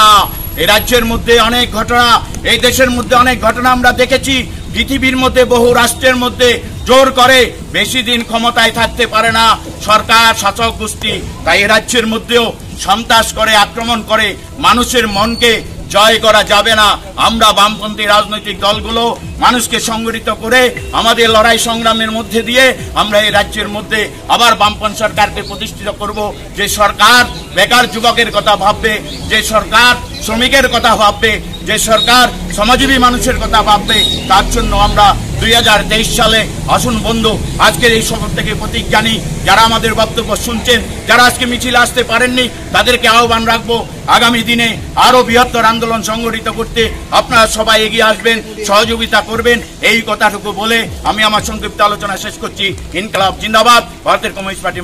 এই রাজ্যের মধ্যে অনেক ঘটনা, এই দেশের মধ্যে অনেক ঘটনা আমরা দেখেছি। পৃথিবীর মধ্যে বহু রাষ্ট্রের মধ্যে জোর করে বেশি দিন ক্ষমতায় থাকতে পারে না সরকার, শাসক গোষ্ঠী। তাই এই রাজ্যের মধ্যেও সন্ত্রাস করে, আক্রমণ করে, মানুষের মনকে জয় করা যাবে না। আমরা বামপন্থী রাজনৈতিক দলগুলো মানুষকে সংগঠিত করে আমাদের লড়াই সংগ্রামের মধ্যে দিয়ে আমরা এই রাজ্যের মধ্যে আবার বামপন্থী সরকারকে প্রতিষ্ঠিত করব, যে সরকার বেকার যুবকের কথা ভাববে, যে সরকার শ্রমিকের কথা ভাববে, যে সরকার শ্রমজীবী মানুষের কথা ভাববে। তার জন্য আমরা দুই হাজার তেইশ সালে আসুন বন্ধু, আজকের এই শপথ থেকে প্রতিজ্ঞা নিই। যারা আমাদের বক্তব্য শুনছেন, যারা আজকে মিছিলে আসতে পারেননি, তাদেরকে আহ্বান রাখবো, আগামী দিনে আরো বৃহত্তর আন্দোলন সংগঠিত করতে আপনারা সবাই এগিয়ে আসবেন, সহযোগিতা করবেন। এই কথাটুকু বলে আমি আমার সংক্ষিপ্ত আলোচনা শেষ করছি। ইনকলাব জিন্দাবাদ, ভারতের কমিউনিস্ট পার্টি।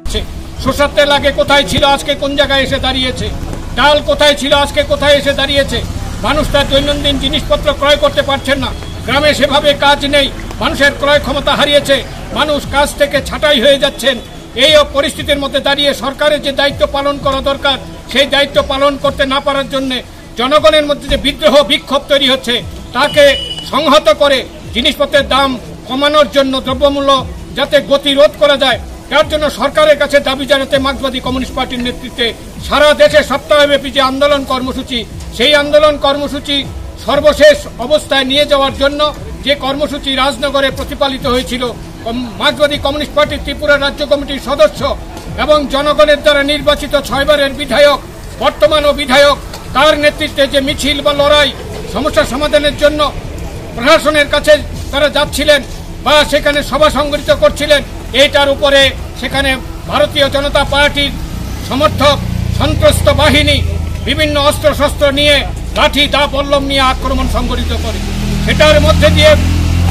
সে শস্যের তেল আগে কোথায় ছিল, আজকে কোন জায়গায় এসে দাঁড়িয়েছে? ডাল কোথায় ছিল, আজকে কোথায় এসে দাঁড়িয়েছে? মানুষ তার দৈনন্দিন জিনিসপত্র ক্রয় করতে পারছেন না। গ্রামে সেভাবে কাজ নেই, মানুষের ক্রয় ক্ষমতা হারিয়েছে, মানুষ কাজ থেকে ছাঁটাই হয়ে যাচ্ছেন। এই পরিস্থিতির মধ্যে দাঁড়িয়ে সরকারের যে দায়িত্ব পালন করা দরকার, সেই দায়িত্ব পালন করতে না পারার জন্য জনগণের মধ্যে যে বিদ্রোহ বিক্ষোভ তৈরি হচ্ছে, তাকে সংহত করে জিনিসপত্রের দাম কমানোর জন্য, দ্রব্যমূল্য যাতে গতি রোধ করা যায়, তার জন্য সরকারের কাছে দাবি জানাতে মার্ক্সবাদী কমিউনিস্ট পার্টির নেতৃত্বে সারা দেশে সপ্তাহব্যাপী যে আন্দোলন কর্মসূচি, সেই আন্দোলন কর্মসূচি সর্বশেষ অবস্থায় নিয়ে যাওয়ার জন্য যে কর্মসূচি রাজনগরে প্রতিপালিত হয়েছিল, কম-, মার্ক্সবাদী কমিউনিস্ট পার্টি ত্রিপুরা রাজ্য কমিটির সদস্য এবং জনগণের দ্বারা নির্বাচিত ছয়বারের বিধায়ক, বর্তমান ও বিধায়ক, তার নেতৃত্বে যে মিছিল বা লড়াই, সমস্যা সমাধানের জন্য প্রশাসনের কাছে তারা যাচ্ছিলেন বা সেখানে সভা সংগঠিত করছিলেন, এইটার উপরে সেখানে ভারতীয় জনতা পার্টির সমর্থক সন্ত্রস্ত বাহিনী বিভিন্ন অস্ত্রশস্ত্র নিয়ে, লাঠি, দা, বল্লম নিয়ে আক্রমণ সংগঠিত করে। সেটার মধ্যে দিয়ে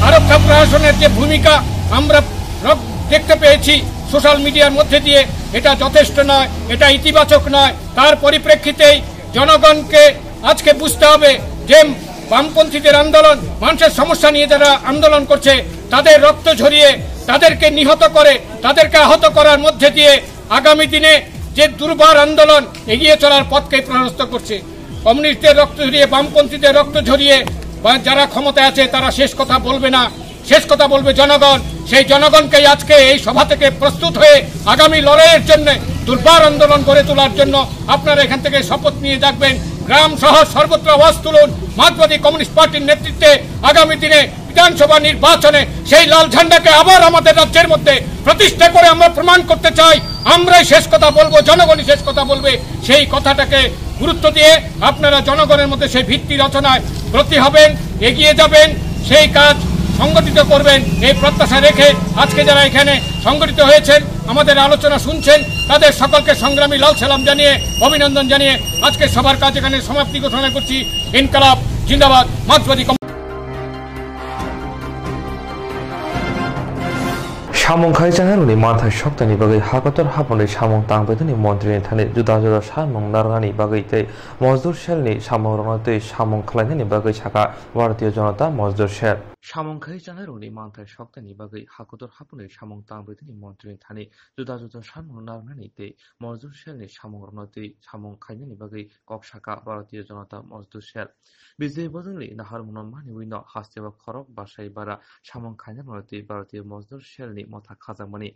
আরক্ষা প্রশাসনের যে ভূমিকা আমরা রক-, দেখতে পেয়েছি সোশ্যাল মিডিয়ার মধ্যে দিয়ে, এটা যথেষ্ট নয়, এটা ইতিবাচক নয়। তার পরিপ্রেক্ষিতেই জনগণকে আজকে বুঝতে হবে যে বামপন্থীদের আন্দোলন, মানুষের সমস্যা নিয়ে যারা আন্দোলন করছে, তাদের রক্ত ঝরিয়ে, তাদেরকে নিহত করে, তাদেরকে আহত করার মধ্যে দিয়ে আগামী দিনে যে দুর্বার আন্দোলন এগিয়ে চলার পথকেই প্রশস্ত করছে। কমিউনিস্টদের রক্ত ঝরিয়ে, বামপন্থীদের রক্ত ঝরিয়ে বা যারা ক্ষমতায় আছে, তারা শেষ কথা বলবে না। শেষ কথা বলবে জনগণ। সেই জনগণকেই আজকে এই সভা থেকে প্রস্তুত হয়ে আগামী লড়াইয়ের জন্য, দুর্বার আন্দোলন গড়ে তোলার জন্য আপনারা এখান থেকে শপথ নিয়ে যাবেন। গ্রাম, শহর, সর্বত্র আওয়াজ তুলুন। মার্ক্সবাদী কমিউনিস্ট পার্টির নেতৃত্বে আগামী দিনে বিধানসভা নির্বাচনে সেই লাল ঝান্ডাকে আবার আমাদের রাজ্যের মধ্যে প্রতিষ্ঠা করে আমরা প্রমাণ করতে চাই, আমরাই শেষ কথা বলবো, জনগণই শেষ কথা বলবে। সেই কথাটাকে গুরুত্ব দিয়ে আপনারা জনগণের মধ্যে সেই ভিত্তি রচনায় ব্রতী হবেন, এগিয়ে যাবেন, সেই কাজ সংগঠিত করবেন, এই প্রত্যাশা রেখে আজকে যারা এখানে সংগঠিত হয়েছেন, আমাদের আলোচনা শুনছেন, তাদের সকলকে সংগ্রামী লাল সালাম জানিয়ে, অভিনন্দন জানিয়ে আজকে সভার কাজ এখানে সমাপ্তি ঘোষণা করছি। ইনকালাব জিন্দাবাদ, মার্ক্সবাদী কম- Samung khai changnai rokni manthai soktaini bagwi hakotor haphangni samung tangbaitani montri ni thani juda juda samung narnani bagwi tei Mozdur Cell ni samung rokno tei samung khlainani bagwi saka Bharatiya Janata Mozdur Cell. Samung khai changnai rokni manthai soktaini bagwi hakotor haphangni samung tangbaitani montri ni thani juda juda samung narnani tei Mozdur Cell ni samung rokno tei samung khlainani bagwi kok saka Bharatiya Janata Mozdur Cell. Bijay Bodolni naharmungno maniwi no hasteo khorok bwsai bara samung khainai rokno tei Bharatiya Mozdur Cell ni motha khajakmani.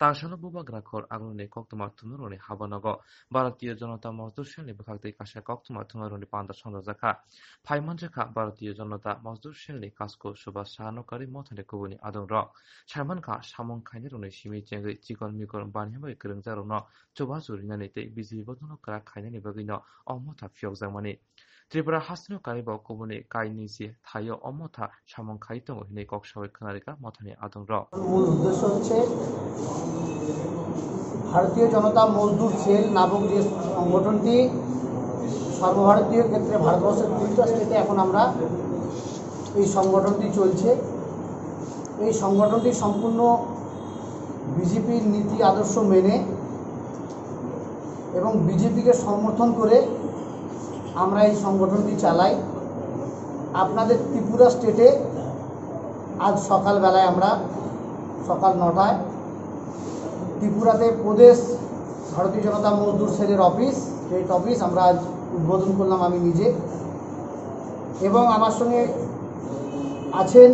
Tangsalo bubagra khor agulni koktwma thumnarokni habanogo Bharatiya Janata Mozdur Cell ni bwkhak tei kaisa koktwma thumnairokni panda songjak kha. Phaimanjakha Bharatiya Janata Mozdur Cell ni kasko Subhas Saha Nokari mothani kubuni adongrok. Saimankha samung khainairokni simi chengwi chikon mikon baniya bai kwrwngjakrokno chubachu rinani tei bijli bodolno kwrak khainani bagwino o motha phiyokjakmani. Tripura hasteo karibo kubuni kainwi se thaio o motha samung khai tongo hinwi kok sawi khwnarikha mothani adongrok. মূল উদ্দেশ্য হচ্ছে ভারতীয় জনতা মজদুর সেল নামক যে সংগঠনটি সর্বভারতীয় ক্ষেত্রে ভারতবর্ষের কুড়িটা স্টেটে এখন আমরা এই সংগঠনটি চলছে। এই সংগঠনটি সম্পূর্ণ বিজেপির নীতি আদর্শ মেনে এবং বিজেপিকে সমর্থন করে আমরা এই সংগঠনটি চালাই। আপনাদের ত্রিপুরা স্টেটে আজ সকালবেলায় আমরা সকাল নটায় ত্রিপুরাতে প্রদেশ ভারতীয় জনতা মজদুর সেলের অফিস, স্টেট অফিস আমরা আজ উদ্বোধন করলাম আমি নিজে। এবং আমার সঙ্গে আছেন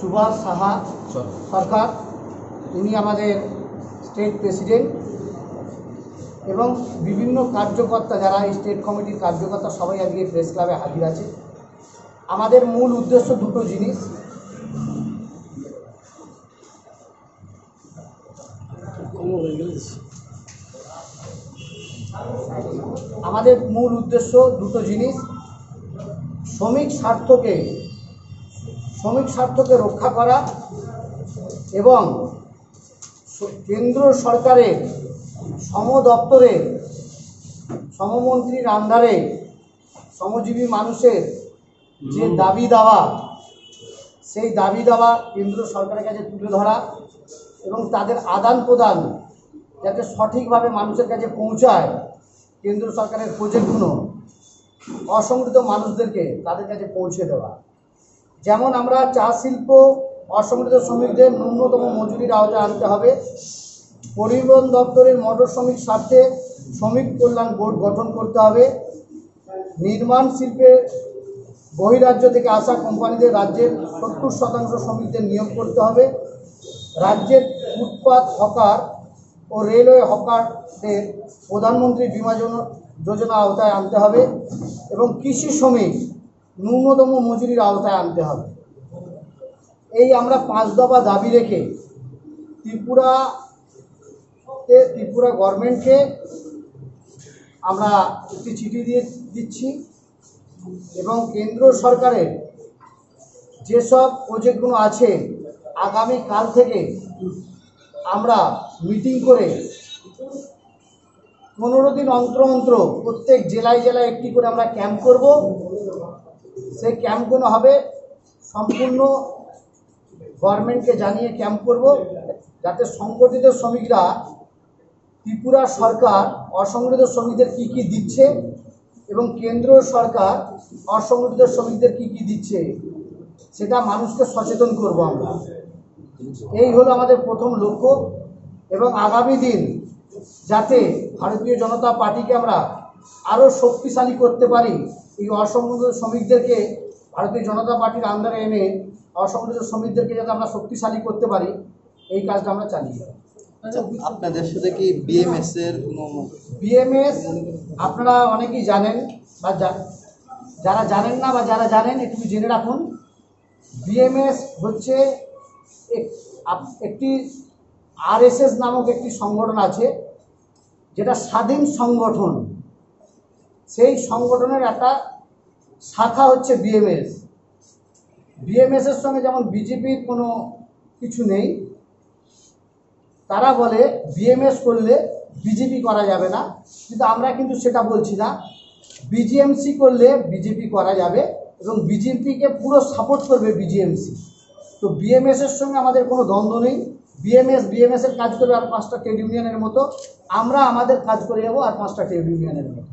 সুভাষ সাহা সরকার, উনি আমাদের স্টেট প্রেসিডেন্ট। এবং বিভিন্ন কার্যকর্তা, যারা এই স্টেট কমিটির কার্যকর্তা, সবাই আজকে প্রেস ক্লাবে হাজির আছে। আমাদের মূল উদ্দেশ্য দুটো জিনিস। আমাদের মূল উদ্দেশ্য দুটো জিনিস: শ্রমিক স্বার্থকে, শ্রমিক স্বার্থকে রক্ষা করা এবং স-, কেন্দ্র সরকারের সম দপ্তরে, সমমন্ত্রীর আন্ডারে শ্রমজীবী মানুষের যে দাবি দাওয়া, সেই দাবি দাওয়া কেন্দ্র সরকারের কাছে তুলে ধরা এবং তাদের আদান প্রদান যাতে সঠিকভাবে মানুষের কাছে পৌঁছায়, কেন্দ্র সরকারের প্রজেক্টগুলো অসংগঠিত মানুষদেরকে, তাদের কাছে পৌঁছে দেওয়া। যেমন আমরা চা শিল্প অসংগঠিত শ্রমিকদের ন্যূনতম মজুরির আওতায় আনতে হবে। পরিবহন দপ্তরের মোটর শ্রমিক স্বার্থে শ্রমিক কল্যাণ বোর্ড গঠন করতে হবে। নির্মাণ শিল্পে বহিরাজ্য থেকে আসা কোম্পানিদের রাজ্যের সত্তর শতাংশ শ্রমিকদের নিয়োগ করতে হবে। রাজ্যের ফুটপাত হকার ও রেলওয়ে হকারদের প্রধানমন্ত্রী বীমা যোজ-, যোজনা আওতায় আনতে হবে এবং কৃষি শ্রমিক ন্যূনতম মজুরির আওতায় আনতে হবে। এই আমরা পাঁচ দফা দাবি রেখে ত্রিপুরাতে, ত্রিপুরা গভর্নমেন্টকে আমরা একটি চিঠি দিয়ে দিচ্ছি এবং কেন্দ্র সরকারের যেসব প্রজেক্টগুলো আছে, আগামী কাল থেকে আমরা মিটিং করে পনেরো দিন অন্তর অন্তর প্রত্যেক জেলায় জেলায় একটি করে আমরা ক্যাম্প করব। সেই ক্যাম্পগুলো হবে সম্পূর্ণ গভর্নমেন্টকে জানিয়ে ক্যাম্প করব, যাতে সংগঠিত শ্রমিকরা ত্রিপুরা সরকার অসংগঠিত শ্রমিকদের কি কি দিচ্ছে এবং কেন্দ্র সরকার অসংগঠিত শ্রমিকদের কি কি দিচ্ছে, সেটা মানুষকে সচেতন করব আমরা। এই হলো আমাদের প্রথম লক্ষ্য এবং আগামী দিন যাতে ভারতীয় জনতা পার্টিকে আমরা আরও শক্তিশালী করতে পারি, এই অসংগঠিত শ্রমিকদেরকে ভারতীয় জনতা পার্টির আন্ডারে এনে অসংগঠিত শ্রমিকদেরকে যাতে আমরা শক্তিশালী করতে পারি, এই কাজটা আমরা চালিয়ে যাব। আচ্ছা, আপনাদের সাথে কি বিএমএস এর কোনো বিএমএস আপনারা অনেকেই জানেন বা যা-, যারা জানেন না বা যারা জানেন একটু জেনে রাখুন। বিএমএস হচ্ছে এক-, আপ-, একটি আরএসএস নামক একটি সংগঠন আছে, যেটা স্বাধীন সংগঠন। সেই সংগঠনের একটা শাখা হচ্ছে বিএমএস। বিএমএস এর সঙ্গে যেমন বিজেপির কোনো কিছু নেই, তারা বলে বিএমএস করলে বিজেপি করা যাবে না, কিন্তু আমরা কিন্তু সেটা বলছি না। বিজিএমসি করলে বিজেপি করা যাবে এবং বিজেপিকে পুরো সাপোর্ট করবে বিজিএমসি। তো বিএমএস এর সঙ্গে আমাদের কোনো দ্বন্দ্ব নেই। বিএমএস বিএমএস এর কাজ করবে আর পাঁচটা ট্রেড ইউনিয়নের মতো, আমরা আমাদের কাজ করে যাবো আর পাঁচটা ট্রেড ইউনিয়নের মতো।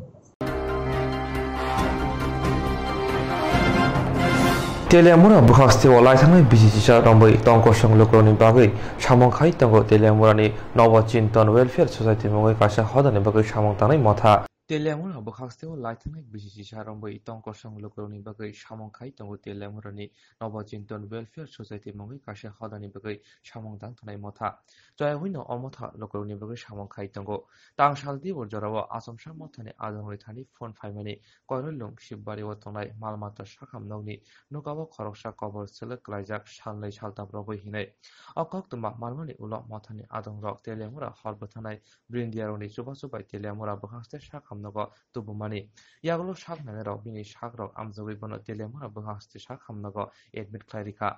Teliamura bwkhak steo laithangnai bisi chisa romwi tongkosong lukurokni bagwi samung khai tongo. Teliamurani Nobo Chinton Welfare Society mungwi kaisa hodani bagwi samung tangnai motha. Teliamura bwkhak steo laithangnai bisi chisa romwi tongkosong lukurokni bagwi samung khai tongo. Teliamurani Nobo Chinton Welfare Society mungwi kaisa hodani bagwi samung tang thanai motha. Joya hwino o motha lukurokni bagwi samung khai tongo. Tangsal Dibor jorao Achomsa mothani adongrwi thani phone phaimani Koirwlwng Shibbario tongnai mal mata sakham nokni nokao khoroksa kobor selek klaijak salnwi saltam rogwi hinwi. O koktwma malmani ulo mothani adongrok Teliamura hor bwthanai Brindiarokni chubachu bai Teliamura bwkhakste sakham nogo tubumani. Yagulo sak nainai rok bini sak rok amjagwi bono Teliamura bwkhakste sakham nogo admit khlai rikha.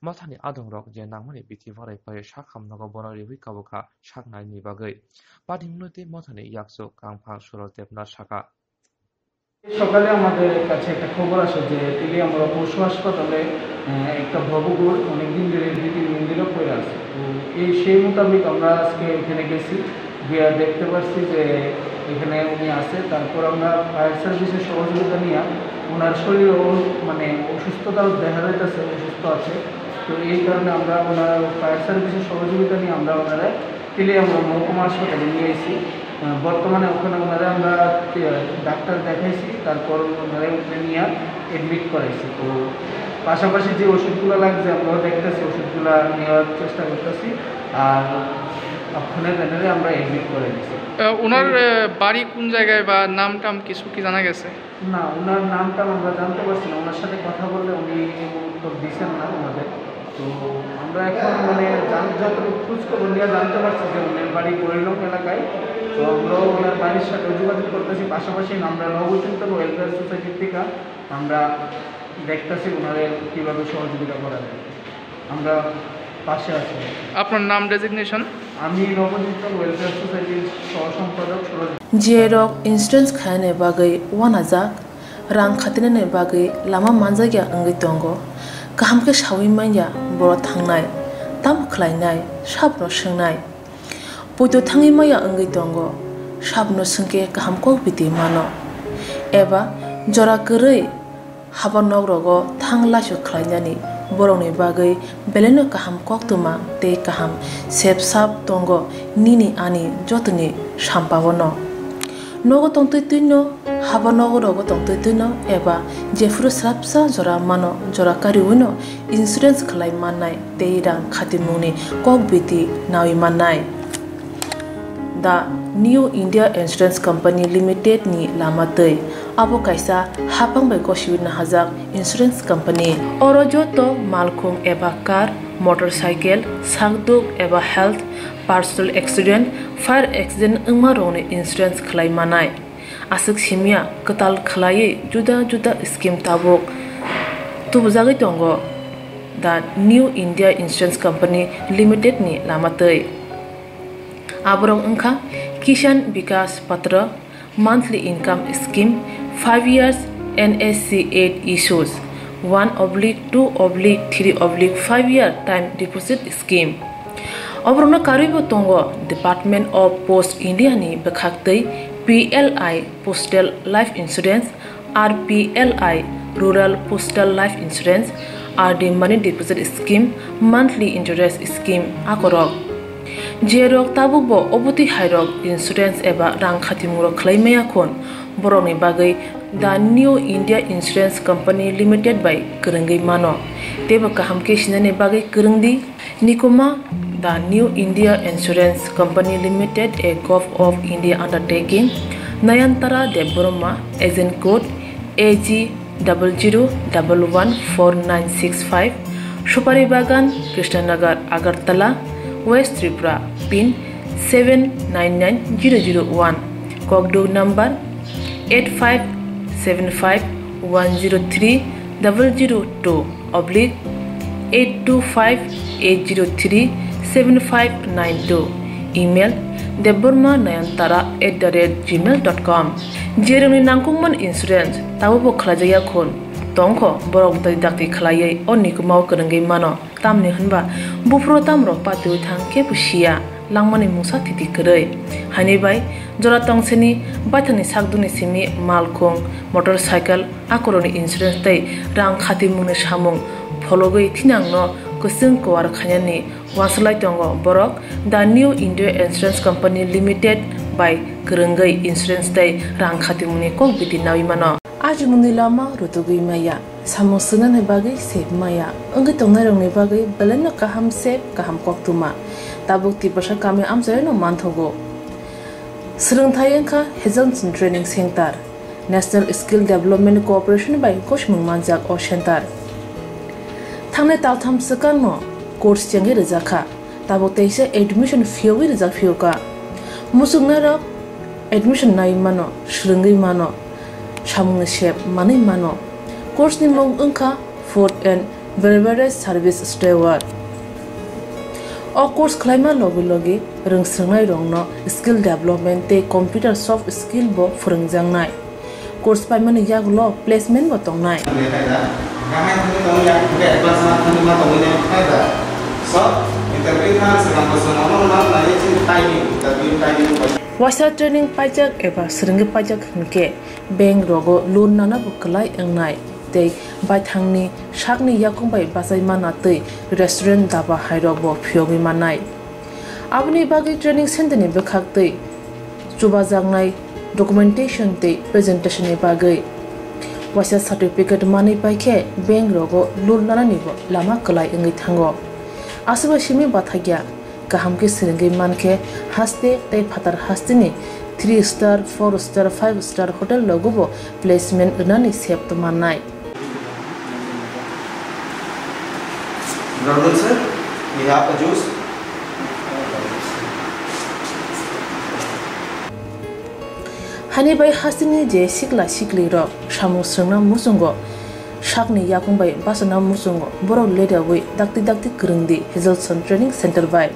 Mothani adongrok je nangmani bithi barai phai sakham nogo bono riwi kabukha sak naini bagwi. Patimno tei mothani yakchu kangphal Sural Debnath sakha. সকালে আমাদের কাছে একটা খবর আসে যে তেলিয়ামুড়া পশু হাসপাতালে, আহ, একটা ভবঘুর অনেকদিন ধরে, দুই তিন দিন ধরে পড়ে আছে। তো এই, সেই মোতাবেক আমরা আজকে এখানে গেছি, গিয়ে দেখতে পারছি যে এখানে উনি আছে। তারপর আমরা ফায়ার সার্ভিসের সহযোগিতা নিয়ে ওনার শরীরে ও-, মানে অসুস্থতা দেখা যাইতেছে, অসুস্থ আছে। তো এই কারণে আমরা ওনার ফায়ার সার্ভিসের সহযোগিতা নিয়ে আমরা ওনারা তেলিয়ামুড়া মহকুমা হাসপাতালে নিয়ে আইছি। আহ, বর্তমানে ওখানে ওনারা আমরা, আহ, ডাক্তার দেখাইছি, তারপর ওনারা ওখানে নিয়ে অ্যাডমিট করাইছি। তো পাশাপাশি যে ওষুধগুলো লাগছে আমরাও দেখতেছি, ওষুধগুলো নেওয়ার চেষ্টা করতেছি। আর ফোনে ব্যানারে আমরা এডমিট করে দিছি। আহ, ওনার, আহ, বাড়ি কোন জায়গায় বা নাম টাম কিছু কি জানা গেছে? না, ওনার নাম টাম আমরা জানতে পারছি না। ওনার সাথে কথা বললে উনি কোনো উত্তর দিচ্ছেন না আমাদের। তো আমরা এখন মানে জান-, যতটুকু খোঁজ খবর নিয়ে জানতে পারছি যে উনি বাড়ি মরিলং এলাকায়। তো আমরাও ওনার বাড়ির সাথে যোগাযোগ করতেছি, পাশাপাশি আমরা নবচিন্তন ওয়েলফেয়ার সোসাইটির থেকে আমরা দেখতেছি ওনাদের কীভাবে সহযোগিতা করা যায়। আমরা পাশে আছি। আপনার নাম, ডেজিগনেশন? আমি নবচিন্তন ওয়েলফেয়ার সোসাইটির সহ সম্পাদক Suraj. Jiyarok insurance khainani bagwi uanajak, rang khatinani bagwi lama manjakya wngwi tongo. Kaham khe saui manya borok thangnai, tamo khlainai, sabono swngnai. Poito thangwi maya wngwi tongo, sabono swngkhe kaham kok biti mano. Eba jora kwrwi haba nok rogo thang laisu khlainani borokni bagwi belaino kaham koktwma tei kaham sep sap tongo nini ani jotoni sampao no. Nogo tongtwi twino, haba nogo rogo tongtwi twino eba jephuru srapsa jora mano, jora kariwino insurance khlai mannai tei rang khatimungni kok biti naui mannai. The New India Insurance Company Limited ni lama twi. Abo kaisa hapang bai gosiwi nahajak insurance company. Oro joto malkhung eba car, motorcycle, sakduk eba health, personal accident, fire accident wngma rokni insurance khlai manai. Aswk simya kwtal khlaiwi juda juda scheme tabuk tubujagwi tongo. The New India Insurance Company Limited ni lama twi. Aborok wngkha Kisan Vikas Patra, monthly income scheme, five years N S C eight issues, one oblique two oblique three oblique five year time deposit scheme. Oborokno karwibo tongo Department of Post India ni bwkhaktwi P L I Postal Life Insurance, R P L I Rural Postal Life Insurance, R D Money Deposit Scheme, Monthly Interest Scheme akorok. Jerok tabukbo obotwi hairok insurance eba rang khatimungrok khlai maya khun, borokni bagwi The New India Insurance Company Limited bai kwrwngwi mano. Teibo kaham khe sinani bagwi kwrwngdi. Nikuma, The New India Insurance Company Limited, a Govt of India undertaking, Nayantara Debbarma, agent code A G double zero double one four nine six five, Supari Bagan, Krishnanagar, Agartala, West Tripura, pin seven nine nine zero zero one, kokduk number eight five seven five one zero three double zero two oblique eight two five eight zero three seven five nine two, email debbarma nayantara at the rate gmail dot com. Jerokni nangkukmani insurance tabukbo khlaijakya khun tongkho, borok dai dakti khlaiwi o nikumao kwrwngwi mano. Tamni hwnba buphuru tamrok patiwi thang kebo siya, langmani mungsa thiti kwrwi. Haini bai jora tongseni baithangni sakduni simi malkhung, motorcycle, akorokni insurance tei rang khatimungni samung phologwi thinangno kwchwng kuar khainani uansuk lai tongo borok The New India Insurance Company Limited bai kwrwngwi insurance tei rang khatimungni kok biti naui mano. Ajimungni lama rutugwi maya, samung swngnani bagwi sep maya, wngwi tongnairokni bagwi belaino kaham sep, kaham koktwma. Tabuk Tiprasa kami amchaino manthogo. Swrwngthai wngkha Hazelton Training Center, National Skill Development Corporation bai gosimung manjak o center. Thangnai taltham swkangno course chengwi rwjakha. Tabuk teisa admission phiyogwi rijak phiyokha. Muchungnairok admission nai mano, swrwngwi mano, samungni sep manwi mano. Course ni mung wngkha Food and Beverage Service Steward. O course khlaima logi logi rwngswrwngnairokno skill development tei computer soft skill bo phwrwngjaknai. Course paimani yagulo placement bo tongnai. Waisa training paijak eba swrwngwi paijak hinkhe bank rogo loan nana bo kwlai wngnai tei baithangni sakni yakung bai bachai mana tei restaurant daba hairok bo phiyogwi mannai. Aboni bagwi training center ni bwkhak tei chubajaknai documentation tei presentation ni bagwi waisa certificate manwi paikhe bank rogo loan nanani bo lama kwlai wngwi thango. Aswk bai simi bathakya Kaham khe swrwngwi mankhe haste tei phatar hasteni three star, four star, five star hotel rogobo placement rwnani sep tongmannai. Good afternoon, sir. We have a juice. Hani bai hasteni je sikla siklirok samung swrwngna muchungo, sakni yakung bai bachana muchungo, borok leriawi dakti dakti kwrwngdi Hazelson Training Center bai.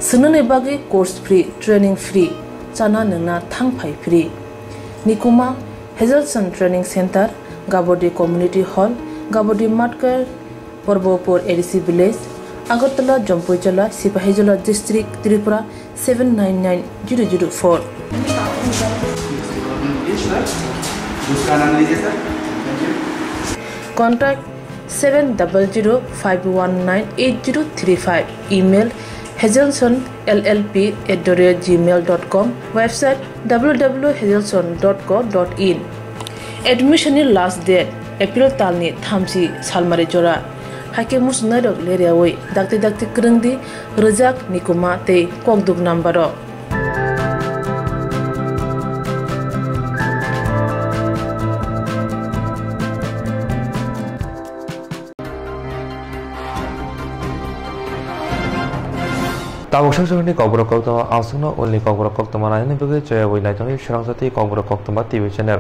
Swngnani bagwi course free, training free, chana nwngna thang phai free. Nikuma, Hazelson Training Center, Gabodi Community Hall, Gabodi Matkar, Porbopur A D C Village, Agartala, Jampuijala, Sipahijola District, Tripura seven nine nine zero zero four. Contact seven double zero five one nine eight zero three five. Email, hazelson L L P at the rate gmail dot com. Website, W W W hazelson dot co dot in. Admission ni last date April talni thamchi salmari jora. Haikhe muchungnairok leriawi dakti dakti kwrwngdi, rwjak, nikuma tei kokduk number o. Tabuk sakchakni kokborok koktwma, aswkno ulni kokborok koktwma nainani bagwi chayawui naitokni swrangsa tei kokborok koktwma T V channel.